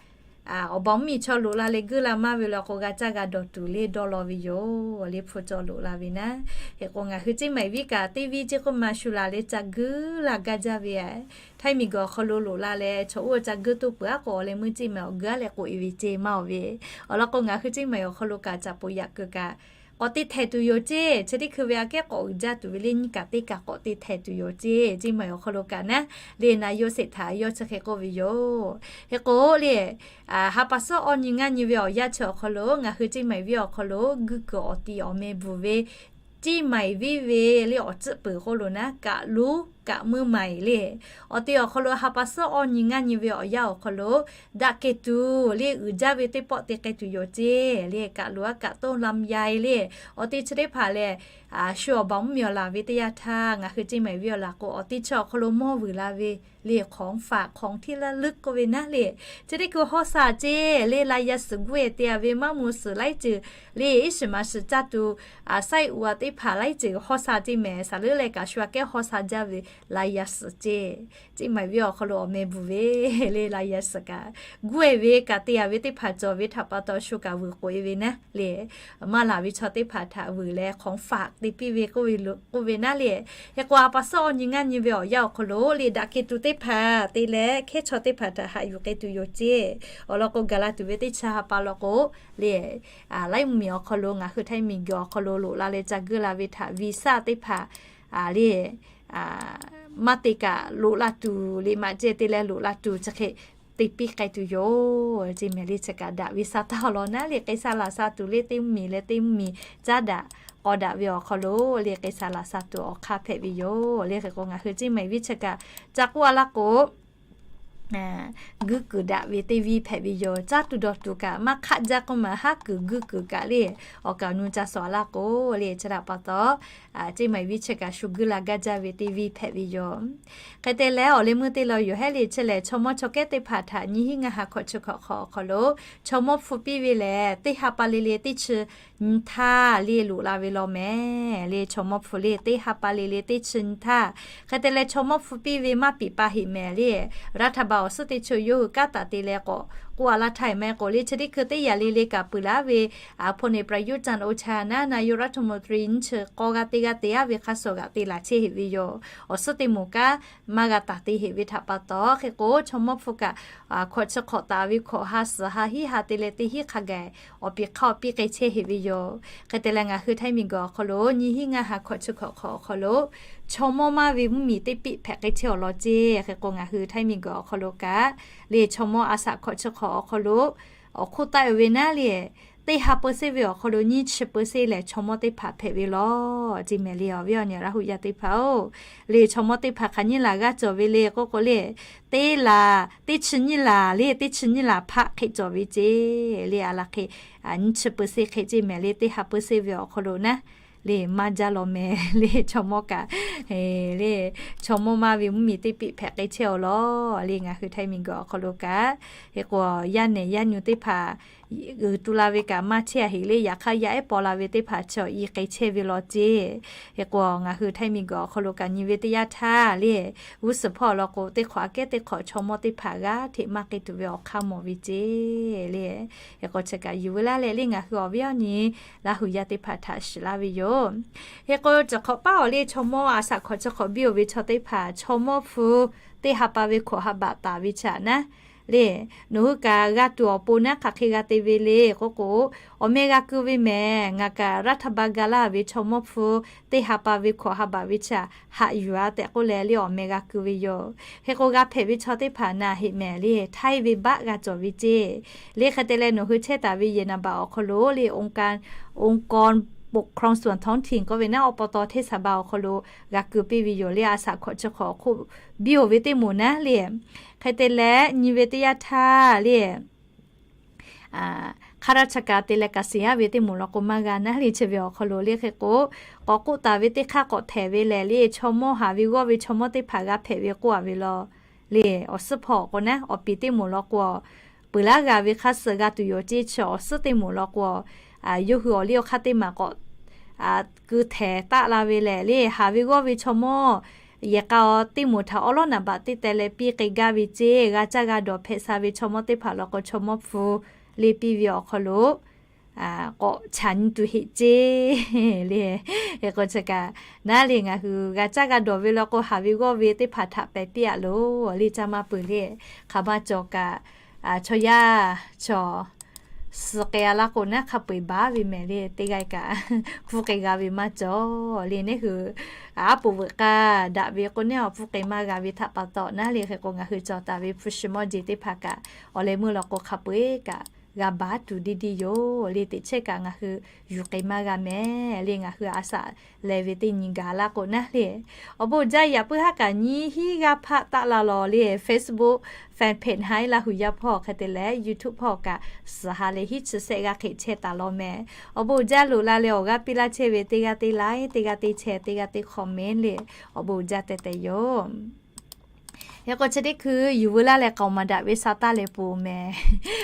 awˬ baˬ mvuhˇmiˬ chaw loꞈ la leh guiˇ la maˇ ve law k'o g'a caˇ g'a dawˬ tuˬ le dawˇ law ve yoˬ le hpu caw loꞈ la ve naˉ. Hk'e k'o ngaˬ hui ceˇ maiˍ viˉ kaꞈ teˇ viˉ ceˇ k'oˆ ma shu laˬ leh ca guiˇ la gaˇ jaˇ ve a Htaiˇ miˬguiˬ awˬ hk'aw lo loꞈ la leh chaw oˇ ca guiˇ toˇ peuˬ aˉ k'o awˬ leh meuˇ ceˇ maiˍ awˬ guiˇ aˉ leh k'oꞈ e ve ceˇ maˇ awˬ ve. Awˬ lawn k'o ngaˬ hui ceˇ maiˍ awˬ hk'aw lo kaꞈ caꞈ poˍ yaꞈ kuiˬ kaꞈ k'awꞈ te htehꞈ tuˬ yoˬ ceˇ. Chi teˇ hkui ve aꞈ kehˉ k'awꞈ uiˍ jaˇ tuˬ ve le nyiˇ kaꞈ teˇ kaꞈ k'awꞈ te htehꞈ tuˬ yoˬ ceˇ. Ceˇ maiˍ awˬ hk'aw lo kaꞈ naˉ le na yawˇ sheˍ htaꞈ yawˇ chi hk'e k'oˆ ve yoˬ. Hk'e k'o le ha pa suhˉ awˇ nyi ngaˇ nyi ve awˬ yanˇ chi awˬ hk'aw lo ngaˬ hui ceˇ maiˍ viˉ awˬ hk'aw lo guiˇ kuiˬ awˬ ti awˬ meh bvuhˬ ve ceˇ maiˍ viˉ ve le awˬ tcuhˆ peuˬ k'oˆ lo naˉ kaꞈ luˉ kaꞈ meuˇ maiˍ le awˬ ti awˬ hk'aw lo ha pa suhˉ awˇ nyi ngaˇ nyi ve awˬ yanˇ awˬ hk'aw lo daꞈ kehˬ tuˬ le uiˍ jaˇ ve teˇ pawˆ te k'ai tuˬ yoˬ ceˇ. Le kaꞈ luˉ a kaꞈ toˇ lam yai le awˬ ti chi teˇ hpaˍ lehˬ shu awˬ baˬ mvuhˇmiˬ awˬ laˬ ve teˇ yanˇ htaˇ ngaˬ hui ceˇ maiˍ viˉ awˬ laˬ k'o awˬ ti chi awˬ hk'aw lo mawˇ vuiˬ la ve le ของฝาก ของที่ระลึก k'oˆ ve naˉ le chi teˇ hkui hawˇ sha ceˇ. Le la yaꞈ suhˍ guˇ e te a ve maˇ mawˇ suhˍ laiˉ ceuˬ le iˉ shiˍ ma shiˍ caˇ tuˬ saiˉ uˍ a teˇ hpaˍ laiˉ ceuˬ hawˇ sha ceˇ mehˍ. Saˍ leuˉ leh kaꞈ shu aꞈ kehˉ hawˇ sha jaˇ ve la yaꞈ suhˍ ceˇ. Ceˇ maiˍ viˉ awˬ hk'aw lo awˬ meh bvuhˬ ve le la yaꞈ suhˍ kaꞈ guˇ e ve kaꞈ te a ve teˇ hpaˍ cawˬ ve htaꞈ pa taw shu kaꞈ vuiˬ k'oꞈ e ve naˉ le maˇ laˬ ve chaw teˇ hpaˍ htaꞈ vuiˬ leh ของฝาก te piˇ ve k'oˆ ve naˉ le. Hk'e k'o ha pa suhˉ awˇ nyi ngaˇ nyi ve awˬ yanˇ awˬ hk'aw lo le daꞈ kehˬ tuˬ teˇ hpaˍ te leh hkehˉ chaw teˇ hpaˍ htaꞈ haꞈ yuˬ k'ai tuˬ yoˬ ceˇ. Awˬ lawn k'o gaˬ la tuˬ ve teˇ chi ha pa law k'o le laiˉ mvuhˇmiˬ awˬ hk'aw lo ngaˬ hui Htaiˇ miˬguiˬ awˬ hk'aw lo loꞈ la leh ca guiˇ la ve htaꞈ visaˇ teˇ hpaˍ le maˇ te kaꞈ loꞈ la tuˬ le maꞈ ceh te leh loꞈ la tuˬ chi hk'e te piˇ k'ai tuˬ yoˬ ceˇ mehˍ. Le chi kaꞈ daꞈ ve sha taˇ awˬ lawn naˉ le k'ai sha laˬ sha tuˬ le teˇ mvuhˇmiˬ leh teˇ mvuhˇmiˬ caˉ daꞈ k'aw daꞈ ve awˬ hk'aw lo le k'ai sha laˬ sha tuˬ awˬ hk'aˇ hpehꞈ ve yoˬ. Le hk'e k'o ngaˬ hui ceˇ maiˍ viˉ chi kaꞈ ca k'oˆ a laˇ k'o guiˇ kuiˬ daꞈ ve teˇ viˉ hpehꞈ ve yoˬ. Caˇ tuˬ dawˬ tuˬ kaꞈ maˇ hk'aˆ jaˇ k'oˆ ma haˉ kuiˬ guiˇ kuiˬ kaꞈ le awˬ kaˍ awˬ nu ca sawˍ a laˇ k'o le chi htaꞈ pa taw ceˇ maiˍ viˉ chi kaꞈ shu guiˇ la gaˇ jaˇ ve teˇ viˉ hpehꞈ ve yoˬ. Hk'e te leh awˬ leh meuˇ teˇ law yoˬ hehˉ le chi lehˬ chaw mawˇ chaw kehˉ teˇ hpaˍ htaꞈ nyiˇ hinˉ ngaˇ ha hkawꞈ chi hkawꞈ hk'awꞈ awˬ hk'aw lo chaw mawˇ hpu piˇ ve lehˬ teˇ ha pa le le teˇ chi nyi htaˇ le loꞈ la ve law mehˍ. Le chaw mawˇ hpu le teˇ ha pa le le teˇ chi nyi htaˇ hk'e te leh chaw mawˇ hpu piˇ ve maˇ piˍ pa heꞈ mehˍ le รัฐบาล awˬ suhˉ teˇ chi yawˇ hui kanˉ taˍ te leh k'awꞈ k'oˆ a laˇ htaˇ maˇ heˆ k'o le, chi teˇ hkui teˇ yanˇ le le kaꞈ peuˬ laˇ ve, a, พลเอกประยุทธ์ จันทร์โอชา naˉ, นายกรัฐมนตรี nyiˇ chi k'awˇ g'aˇ teˇ g'aˇ te aˉ ve hk'a shuˍ g'aꞈ te laˬ chehˇ heꞈ ve yoˬ. Awˬ suhˉ teˇ moˍ kaꞈ maˇ g'a taˍ te heꞈ ve htaꞈ pa taw, hk'e k'o chaw mawˇ hpfuh kaꞈ hkawꞈ chi hk'awꞈ taˍ ve hkawꞈ ha suhˍ ha hiˉ ha te leh teˇ hinˉ hk'a gaˬ awˬ piˍ hk'aˇ awˬ piˇ k'ai chehˇ heꞈ ve yoˬ. Hk'e te leh ngaˬ hui Htaiˇ miˬguiˬ awˬ hk'aw lo nyiˇ hinˉ ngaˇ ha hkawꞈ chi hk'awꞈ hk'awꞈ awˬ hk'aw lo chaw mawˇ maˇ ve mvuhˇmiˬ teˇ piˆ hpehꞈ k'ai chehˇ awˬ lawn ceˇ. Hk'e k'o ngaˬ hui Htaiˇ miˬguiˬ awˬ hk'aw lo kaꞈ le chaw mawˇ a shaꞈ hkawꞈ chi hk'awꞈ awˬ hk'aw lo awˬ hk'oˆ taˆ-e ve naˉ le, teˇ ha เปอร์เซ็นต์ ve awˬ hk'aw lo nyiˇ chi เปอร์เซ็นต์ lehˬ chaw mawˇ teˇ hpaˍ hpehꞈ ve law ceˇ mehˍ le. Awˬ viˉ awˬ nyi Laˇ huˍ yaˇ teˇ hpaˍ-oˬ, le chaw mawˇ teˇ hpaˍ hk'aˬ nyiˇ laˬ g'aˇ cawˬ ve le k'oˆ k'o le, teˇ laˬ teˇ chi nyiˇ laˬ le, teˇ chi nyiˇ laˬ hpaˆ hk'e cawˬ ve ceˇ le. A laˬ hk'e nyiˇ chi เปอร์เซ็นต์ hk'e ceˇ mehˍ le, teˇ ha เปอร์เซ็นต์ ve awˬ hk'aw lo naˉ le maˇ jaˇ law mehˍ le. Chaw mawˇ kaꞈ le chaw mawˇ maˇ ve mvuhˇmiˬ teˇ piˆ hpehꞈ k'ai chehˇ awˬ lawn le ngaˬ hui Htaiˇ miˬguiˬ awˬ hk'aw lo kaꞈ. Hk'e k'o yaˇ nehˬ yaˇ nyu teˇ hpaˍ uiˍ tu la ve kaꞈ maˇ chehˇ a heꞈ le, yaꞈ hk'aˇ yaˇ ehˉ paw la ve teˇ hpaˍ chaw i k'ai chehˇ ve law ceˇ. Hk'e k'o ngaˬ hui Htaiˇ miˬguiˬ awˬ hk'aw lo kaꞈ nyi ve teˇ yanˇ htaˇ le, g'uˇ suhˍ hpawˇ law k'o teˇ hk'awꞈ aꞈ kehˉ teˇ hk'awꞈ chaw mawˇ teˇ hpaˍ g'aˇ hteꞈ maˇ k'ai tuˬ ve awˬ hk'aˇ mawˬ ve ceˇ le. Hk'e k'o chi kaꞈ yuˬ veu laˇ leh le ngaˬ hui awˬ viˉ awˬ nyi Laˇ huˍ yaˇ teˇ hpaˍ htaꞈ shiˍ laˇ ve yoˬ. Hk'e k'o chi hk'awꞈ paˉ awˬ le chaw mawˇ a shaꞈ hkawꞈ chi hk'awꞈ biˇ-oˬ ve chaw teˇ hpaˍ chaw mawˇ hpfuh teˇ ha pa ve hkawꞈ ha baꞈ taˍ ve chaꞈ naˉ le, nawˬ hui kaꞈ g'a tuˬ awˬ pon naˉ hk'aˬ hk'e g'a te ve le k'oˆ k'o, awˬ meh g'a keu ve mehˍ. Ngaˬ kaꞈ รัฐบาล ga laˇ ve chaw mawˇ hpfuh teˇ ha pa ve hkawꞈ ha baꞈ ve chaꞈ haꞈ yuˬ-a tehꞈ k'oˆ leh le awˬ meh g'a keu ve yoˬ. Hk'e k'o g'a hpehꞈ ve chaw teˇ hpaˍ naˬ heꞈ mehˍ le, ไทย ve baˆ g'a cawˬ ve ceˇ. Le hk'e te leh nawˬ hui chehˇ taˍ ve yehˬ naˍ baꞈ awˬ hk'aw lo le องค์กรปกครองส่วนท้องถิ่น k'oˆ ve naˉ, awˬ pa taw เทศบาล awˬ hk'aw lo g'a keu piˇ ve yoˬ le. A shaꞈ hkawꞈ chi hk'awꞈ hk'oˆ biˇ-oˬ ve teˇ moˍ naˉ le. Hk'e te leh nyi ve teˇ yanˇ htaˇ le ข้าราชการ te leh เกษียณ ve teˇ moˍ law k'o maˇ g'a naˉ le. Chi ve awˬ hk'aw lo le hk'e k'o k'awꞈ k'oˆ taˍ ve teˇ hk'aˇ k'awꞈ htehˍ ve lehˬ le chaw mawˇ haˍ ve g'awˇ ve chaw mawˇ teˇ hpaˍ g'a hpehꞈ ve k'oˆ a ve law le. Awˬ suhˉ hpawˇ k'o naˉ awˬ piˍ teˇ moˍ law k'o, peuˬ laˇ g'a ve hk'a suhˍ g'a tuˬ yoˬ ceˇ. Chi awˬ suhˉ teˇ moˍ law k'o, yawˇ hui awˬ liˇ awˬ hk'aˇ teˇ maˬ k'awꞈ keu htehˍ taˆ la ve lehˬ le, haˍ ve g'awˇ ve chaw mawˇ yehˬ k'a-oˬ teˇ moˍ htaꞈ awˉ lawˉ naˍ baꞈ teˇ teh leh piˇ k'ai gaˇ ve ceˇ. G'a caˇ g'a dawˬ hpehꞈ sha ve chaw mawˇ teˇ hpaˍ law k'o chaw mawˇ hpfuh le piˇ ve awˬ hk'aw lo k'awꞈ chaꞈ nyi tuˬ heˆ ceˇ le. Hk'e k'o chi kaꞈ naˉ le ngaˬ hui g'a caˇ g'a dawˬ ve law k'o haˍ ve g'awˇ ve teˇ hpaˍ htaꞈ pehˍ piˇ-a loˬ le. Caˇ maˇ peuˬ le. Hk'aˬ ma cawˬ kaꞈ chaw yaˇ chaw suh k'ai-a laˇ k'o naˉ hk'a peu-eˬ baˬ ve mehˍ le. Teˇ g'aˇ kaꞈ hpfuhˇ k'ai g'a ve maˇ cawˬ le. Neˇ hui aˉ poꞈ veuꞈ k'aˇ daꞈ ve k'o neˇ awˬ hpfuhˇ k'ai maˇ g'a ve htaꞈ pa taw naˉ le. Hk'e k'o ngaˬ hui cawˬ taˍ ve hpu shi mawˇ jeˬ teˇ hpaˍ kaꞈ awˬ leh meuˇ law k'o hk'a peu-eˬ kaꞈ g'a baˬ tuˬ deˇ deˇ yoˬ le. Teꞈ chehˇ kaꞈ ngaˬ hui yuˬ k'ai maˇ g'a mehˍ le. Ngaˬ hui a shaꞈ leh ve teˇ nyi gaˬ laˇ k'o naˉ le. Awˬ bon uiˍ jaˇ yaꞈ puiˉ haˉ kaꞈ nyiˇ hinˉ g'aˇ hpaˆ taˆ la law le. Facebook fan page haiˉ Laˇ huˍ yaˇ hpawˇ hk'e te leh YouTube hpawˇ kaꞈ suhˍ ha leh hiˉ chi sehˆ g'aˇ hk'e chehˇ taˍ law mehˍ. Awˬ bon uiˍ jaˇ loꞈ la leh awˬ g'aˇ piˇ laˇ chehˇ ve teˇ g'aˇ teˇ like, teˇ g'aˇ teˇ share, teˇ g'aˇ teˇ comment le. Awˬ bon uiˍ jaˇ teh teh yoˬ. Hk'e k'o chi teˇ hkui yuˬ veu laˇ leh k'aoˍ maˍ daꞈ ve sha taˇ leh peuˬ mehˍ.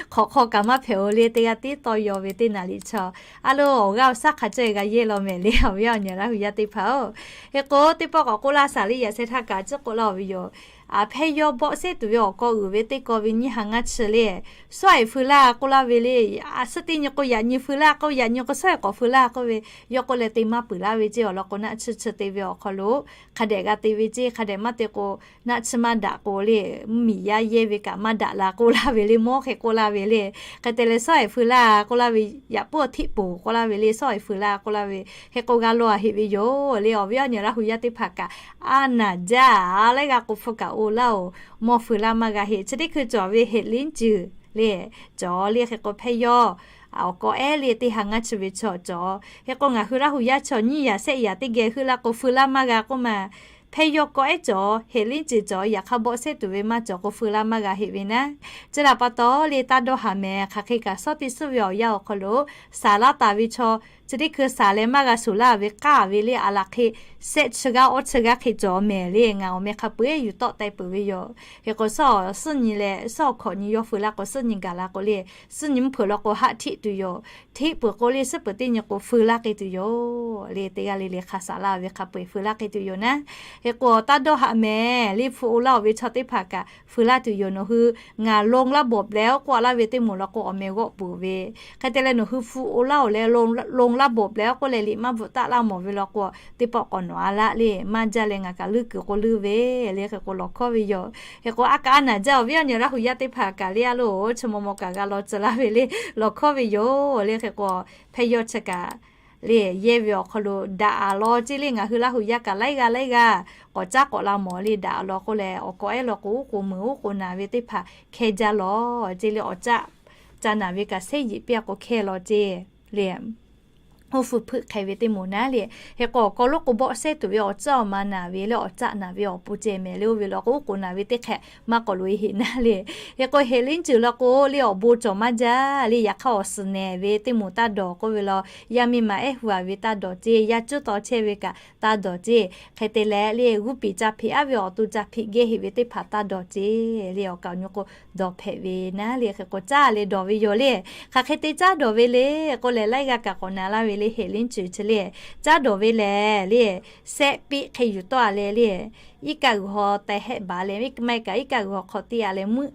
Hk'awꞈ hk'aw kaꞈ maˇ hpehꞈ-o le. Teˇ g'aˇ tiˉ tawˇ yaw ve teˇ naˍ liꞈ chaw a lo awˬ g'aˇ awˬ shaˉ hk'a cawˇ g'a yehˇ law mehˍ le. Awˬ viˉ awˬ nyi Laˇ huˍ yaˇ teˇ hpaˍ-oˬ, hk'e k'o teˇ pawˆ k'awꞈ k'oˆ laˇ shaˍ le. Yaꞈ sheh htaˇ kaꞈ ciˉ k'oˆ laˇ-oˬ ve yoˬ. Hpehˇ yawˇ bawˆ sehˉ tuˬ ve awˬ kawˇ uiˍ ve teˇ kaw ve nyiˇ ha ngaˇ chi le, sawˉ-ehˍ feu laˇ k'oˆ laˇ ve le. Suhˉ teˇ nyi k'o yaꞈ nyi feu laˇ k'oˆ, yaꞈ nyi k'o sawˉ-ehˍ k'awꞈ feu laˇ k'oˆ ve, yawˇ k'oˆ leh te maˇ peuˬ laˇ ve ceˇ. Awˬ lawn k'o naˆ tsuhˇ chi te ve awˬ hk'aw lo hk'a dehꞈ g'a te ve ceˇ. Hk'a dehꞈ maˇ te k'o naˆ tsuhˇ maˇ daꞈ k'o le, mvuhˇmiˬ yaˇ yehˇ ve kaꞈ maˇ daꞈ la k'oˆ laˇ ve le. Mawˇ hk'e k'oˆ laˇ ve le. Hk'e te leh sawˉ-ehˍ feu laˇ k'oˆ laˇ ve, yaꞈ puiˉ awˬ htiˆ poˬ k'oˆ laˇ ve le. Sawˉ-ehˍ feu laˇ k'oˆ laˇ ve, hk'e k'o g'a law-a heˆ ve yoˬ le. Awˬ viˉ awˬ nyi Laˇ huˍ yaˇ teˇ hpaˍ kaꞈ a naˍ jaˇ leh g'a k'o hpu kaꞈ oˇ laˇ-oˬ. Mawˇ feu laˇ maˇ g'a heˆ. Chi teˇ hkui cawˬ ve เห็ดหลินจือ le, cawˬ le. Hk'e k'o hpehˇ yawˇ awˬ kawˇ ehˉ le teˇ ha ngaˇ chi ve chaw cawˬ. Hk'e k'o ngaˬ hui Laˇ huˍ yaˇ chaw nyiˇ yaꞈ shehˆ yaꞈ teˇ geh heuˆ laˇ k'o feu laˇ maˇ g'a k'oˆ ma. Hpehˇ yawˇ kawˇ ehˉ cawˬ, เห็ดหลินจือ cawˬ, yaꞈ hk'aˇ bawˆ sehˉ tuˬ ve maˇ cawˬ k'o feu laˇ maˇ g'a heˆ ve naˉ. Chi htaꞈ pa taw le taˇ dawˇ haˍ mehˍ. Hk'aˬ hk'e kaꞈ sawˉ teˇ suhˉ ve awˬ yanˇ awˬ hk'aw lo shaˍ laˇ taˍ ve chaw chi teˇ hkui shaˍ leh maˇ g'a shuˍ laˇ ve k'aˇ ve le. A laˬ hk'e shehˆ chi g'aˇ awˇ chi g'aˇ hk'e cawˬ mehˍ le. Ngaˬ awˬ meh hk'a peu-eˬ yuˬ tawˆ teh peuˬ ve yoˬ. Hk'e k'o sawˉ awˬ suhˉ nyi leh sawˉ awˬ hkawꞈ nyi yawˇ feu laˇ k'o suhˉ nyi gaˬ la k'o le, suhˉ nyi mvuhˇ hpeuꞈ law k'o haˆ htiˆ tuˬ yoˬ. Htiˆ peuˬ k'o le suhˉ peuˬ teˇ nyi k'o feu laˇ k'ai tuˬ yoˬ le. Teˇ g'aˇ le le hk'a shaˍ laˇ ve hk'a peu-eˬ feu laˇ k'ai tuˬ yoˬ naˉ. Hk'e k'o taˇ dawˇ haꞈ mehˍ le, hpu oˇ laˇ-oˬ ve chaw teˇ hpaˍ kaꞈ feu laˇ tuˬ yoˬ. Nawˬ hui ngaˬ ลงระบบ leh k'oˆ laˇ ve teˇ moˍ law k'o awˬ meh g'awˆ peuˬ ve. Hk'e te leh nawˬ hui hpu oˇ laˇ-oˬ leh ลงระบบ leh k'oˆ leh liꞈ maˇ bvuhꞈ taˆ laˇ mawˬ ve law k'o, teˇ pawˆ k'awꞈ nawˬ a laˆ le, maˇ jaˇ leh ngaˬ kaꞈ leuˆ kuiˬ k'o leuˆ ve le. Hk'e k'o lawˬ hkawˇ ve yoˬ. Hk'e k'o a kaꞈ a naˍ jaˇ-oˬ ve awˬ nyi Laˇ hu yaˇ teˇ hpaˍ kaꞈ le a loˬ, chi maw maw kaꞈ g'a law tcuh laˇ ve le, lawˬ hkawˇ ve yoˬ le. Hk'e k'o hpehˇ yawˇ chi kaꞈ le, yehˇ ve awˬ hk'aw lo daꞈ a law ceˇ le. Ngaˬ hui Laˇ hu yaˇ kaꞈ laiˉ g'aˇ laiˉ g'aˇ k'awꞈ caˉ k'awꞈ la mawˬ le, daꞈ a law k'oˆ leh awˬ k'awꞈ ehˉ law k'o, oˉ k'oˍ meuˍ oˉ k'oˍ naˍ ve teˇ hpaˍ hkehˇ jaˇ law ceˇ le. Awˬ caˆ ca naˍ ve kaꞈ sehˉ yiꞈ piˇ a k'o hkehˇ law ceˇ le. Oˇ hpu hpeuꞈ hk'e ve teˇ moˍ naˉ le. Hk'e k'o awˬ k'aw lonˉ k'o bawˆ sehˉ tuˬ ve awˬ caˆ awˬ ma naˍ ve le, awˬ caˆ naˍ ve awˬ pon ceh mehˍ le. Oˇ ve law k'o oˉ k'oˍ naˍ ve teˇ hk'e maˇ k'awꞈ loꞈ e heꞈ naˉ le. Hk'e k'o heˍ liˉ cuˬ law k'o le awˬ bon cawˬ maˇ jaˇ le. Yaꞈ hk'aˇ awˬ suhˍ nehˬ ve teˇ moˍ taˇ dawˬ k'oˆ ve law, yaˇ miˇ ma ehˉ hu a ve taˇ dawˬ ceˇ, yaˇ cuˉ taw chehˇ ve kaꞈ taˇ dawˬ ceˇ. Hk'e te leh le g'uˇ piˍ ca hpeꞈ aˉ ve awˬ to ca hpeꞈ geh heꞈ ve teˇ hpaˍ taˇ dawˬ ceˇ le. Awˬ kaˍ awˬ nyi k'o dawˬ hpehꞈ ve naˉ le. Hk'e k'o caˇ leh dawˬ ve yoˬ le. Hk'aˬ hk'e te caˇ dawˬ ve le k'oˆ leh laiˉ g'aˇ kaꞈ k'awꞈ na laˇ ve le. Heˍ liˉ cuˬ chi le caˇ dawˬ ve lehˬ le, sehˆ piˆ hk'e yuˬ tawˆ a leh le, iˉ kaˆ g'uiˬ haw teh hehˆ baˬ leh, iˉ kaˆ maˇ iˉ kaˆ g'uiˬ haw hk'aw tiˇ a leh meuˆ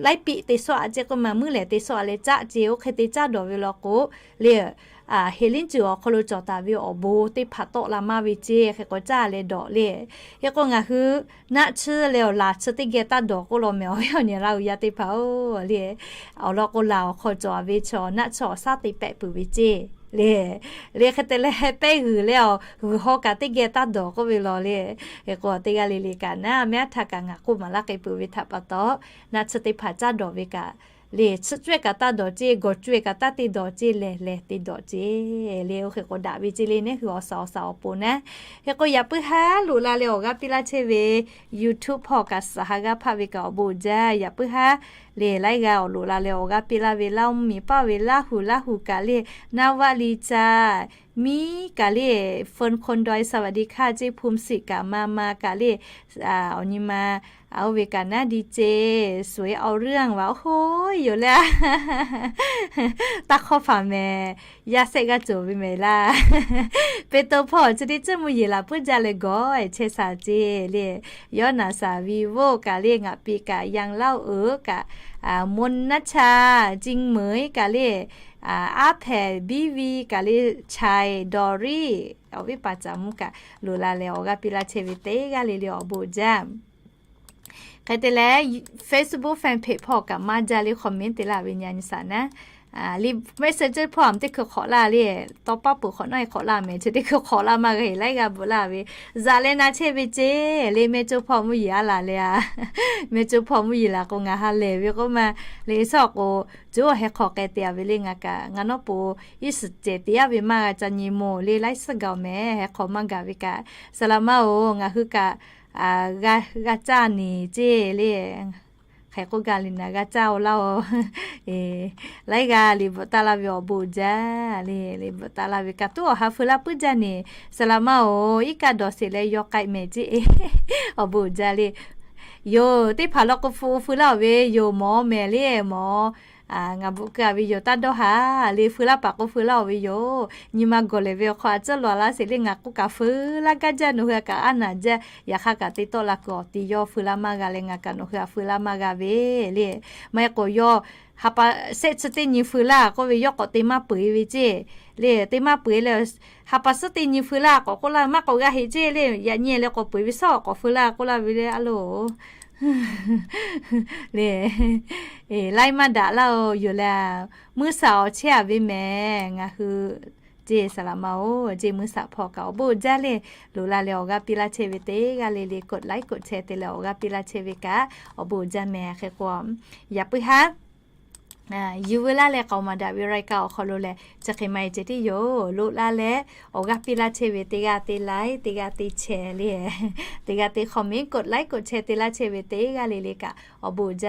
laiˉ piˆ te sawˆ a ceˇ k'oˆ ma, meuˆ lehˬ te sawˆ a leh caˆ ceˇ. Oˇ hk'e te caˇ dawˬ ve law k'o le, heˍ liˉ cuˬ awˬ hk'aw lo cawˬ taˍ ve awˬ bon teˇ hpaˍ tawˆ la maˇ ve ceˇ. Hk'e k'o caˇ leh dawˬ le. Hk'e k'o ngaˬ hui naˆ tsuhˇ leh awˬ laˬ tsuhˇ teˇ geh taˇ dawˬ k'oˆ law mehˍ. Awˬ viˉ awˬ nyi Laˇ hu yaˇ teˇ hpaˍ-oˬ le, awˬ lawn k'o laˬ awˬ hk'aw cawˬ ve chaw naˆ tsuhˇ awˬ shaˉ te pehˆ peuˬ ve ceˇ le. Le hk'e te leh pehˇ g'uiˬ leh awˬ g'uiˬ haw kaꞈ teˇ geh taˇ dawˬ k'oˆ ve law le. Hk'e k'o teˇ g'aˇ le le kaꞈ naˉ, maˇ htaˇ kaꞈ ngaˬ k'oˆ maˍ laˇ k'ai peuˬ ve htaꞈ pa taw, naˆ tsuhˇ teˇ hpaˍ caˇ dawˬ ve kaꞈ le, tsuhˇ cawehˇ kaꞈ taˇ dawˬ ceˇ, gawˬ cawehˇ kaꞈ taˇ te dawˬ ceˇ, lehˬ lehˬ te dawˬ ceˇ le. Oˇ hk'e k'o daꞈ ve ceˇ le, neˉ hui awˬ shaˍ awˬ shaˍ awˬ pon naˉ. Hk'e k'o yaꞈ puiˉ haˉ loꞈ la leh awˬ g'aˇ piˇ laˇ chehˇ ve YouTube hpawˇ kaꞈ suhˍ ha g'aˇ hpaˆ ve kaꞈ awˬ bon jaˇ. Yaꞈ puiˉ haˉ le laiˉ g'aˇ awˬ loꞈ la leh awˬ g'aˇ piˇ laˇ ve Laˇ oˇ miˬ paˇ ve Laˇ hu Laˇ hu kaꞈ le, naˉ vaˆ liˇ caˇ miˉ kaꞈ le, เฟิร์นคนดอย สวัสดีค่ะ ceˇ, Hpu siˍ kaꞈ ma ma kaꞈ le, awˬ nyi ma oˇ ve kaꞈ naˉ di ceˇ, สวยเอาเรื่อง vaꞈ oˇ hoˉ yoˬ le. Taˇ hk'awˇ hpaˍ mehˍ, yaˇ sehˆ g'aˇ cawˬ ve mehˍ laˇ. Peˇtawˇ hpawˇ chi teˇ ceuˬ mvuhˇ yeˬ laˬ puiˉ jaˇ leh gawˬ chehˇ shaˍ ceˇ le. Yawˇ naˍ saˍ vi voˆ kaꞈ le, ngaˬ piˇ kaꞈ Yaˇ laˇ oˬ kaꞈ, Mon naˇ cha, Cing meuˍ kaꞈ le, aˉ hpehꞈ biˇ vi kaꞈ le, Chai Doris, awˬ viˉ paˍ caˍ mvuhˇ kaꞈ loꞈ la leh awˬ g'aˇ piˇ laˇ chehˇ ve teˇ g'aˇ le le awˬ bon jaˇ. Hk'e te leh Facebook fan page hpawˇ kaꞈ maˇ jaˇ le, comment te laˇ ve nyi a nyi saˍ naˉ. Messenger hpawˇ a teˇ hkui hk'awꞈ laˇ le, tawˇ paˉ peuˬ hk'awꞈ nawˉ e hk'awꞈ laˇ mehˍ, chi teˇ hkui hk'awꞈ laˇ maˇ g'a heˆ, laiˉ g'aˇ bvuhꞈ laˇ ve, zaꞈ leh na chehˇ ve ceˇ le. Mehˇ coˇ hpawˇ mvuhˇ yeˬ a laˬ le a, mehˇ coˇ hpawˇ mvuhˇ yeˬ laˬ k'o ngaˬ ha lehˬ ve k'oˆ ma le. Suhˉ k'o, coˇ heh hk'aw k'ai te a ve le, ngaˬ kaꞈ ngaˬ nawˉ po iˉ suhˍ cehˬ te yaˇ ve maˇ g'a ca nyi mawˬ le, laiˉ suhˉ gaˬ mehˍ, heh hk'aw maˇ gaˬ ve kaꞈ. Saˍ laꞈ ma oˬ, ngaˬ hui kaꞈ g'a caˇ neˬ ceˇ le. Hk'e k'oˆ gaˇ le naˍ, g'a caˇ oˬ laˇ oˬ. Laiˉ g'aˇ liꞈ bvuhꞈ taˍ laˇ ve awˬ bon jaˇ le. Liꞈ bvuhꞈ taˍ laˇ ve kaꞈ tuˉ awˬ ha feu laˇ puiˉ jaˇ neˬ. Saˍ laꞈ ma oˬ, iˉ kaˆ dawˬ sheˍ leh yaw k'ai mehˍ ceˇ. Awˬ bon jaˇ le. Yoˬ, teˇ hpaˍ law k'o feu feu laˇ oˬ ve yoˬ, mawˬ mehˍ le mawˬ. Ngaˬ bvuhꞈ keu a ve yoˬ, taˇ dawˇ haˍ le, feu laˇ paˍ k'o feu laˇ oˬ ve yoˬ. Nyi ma gawˬ lehˬ ve awˬ hk'aw a tcuhˉ law laˇ sheˍ le, ngaˬ k'oˆ kaꞈ feu laˇ gaˇ jaˇ, nawˬ hui a kaꞈ a naˍ jaˇ. Yaꞈ hk'aˇ kaꞈ te tawˆ la kuiˬ awˬ ti yawˇ feu laˇ maˇ g'a leh, ngaˬ kaꞈ nawˬ hui a feu laˇ maˇ g'a ve le. Maˇ heˆ k'o yawˇ ha pa shehˆ chi teˇ nyi feu laˇ k'oˆ ve, yawˇ k'awꞈ te maˇ peuˬ e ve ceˇ le. Te maˇ peuˬ e leh, ha pa suhˉ teˇ nyi feu laˇ k'awꞈ k'oˆ laˇ, maˇ k'awꞈ g'a heˆ ceˇ le. Yaꞈ nyi leh k'awꞈ peuˬ e ve suhˉ k'awꞈ feu laˇ k'oˆ laˇ ve le a loˬ. Le, laiˉ maˇ daꞈ laˇ oˬ yoˬ le. Meuˇ shaˍ awˬ chehˇ a ve mehˍ ngaˬ hui ceˇ. Saˍ laꞈ ma oˬ, ceˇ meuˇ shaˍ hpawˇ kaꞈ awˬ bon jaˇ le. Loꞈ la leh awˬ g'aˇ piˇ laˇ chehˇ ve teˇ g'aˇ le le กดไลค์ กดแชร์ te leh awˬ g'aˇ piˇ laˇ chehˇ ve kaꞈ awˬ bon jaˇ mehˍ. Hk'e k'o, yaꞈ puiˉ haˉ yuˬ veu laˇ leh k'aoˍ maˍ daꞈ ve รายการ awˬ hk'aw lo lehˬ, chi hk'e maˇ heˆ ceh tiˉ yoˬ. Loꞈ la leh awˬ g'aˇ piˇ laˇ chehˇ ve teˇ g'aˇ te ไลค์, teˇ g'aˇ te แชร์ le, teˇ g'aˇ te comment, กดไลค์ กดแชร์ te laˇ chehˇ ve teˇ g'aˇ le le kaꞈ awˬ bon jaˇ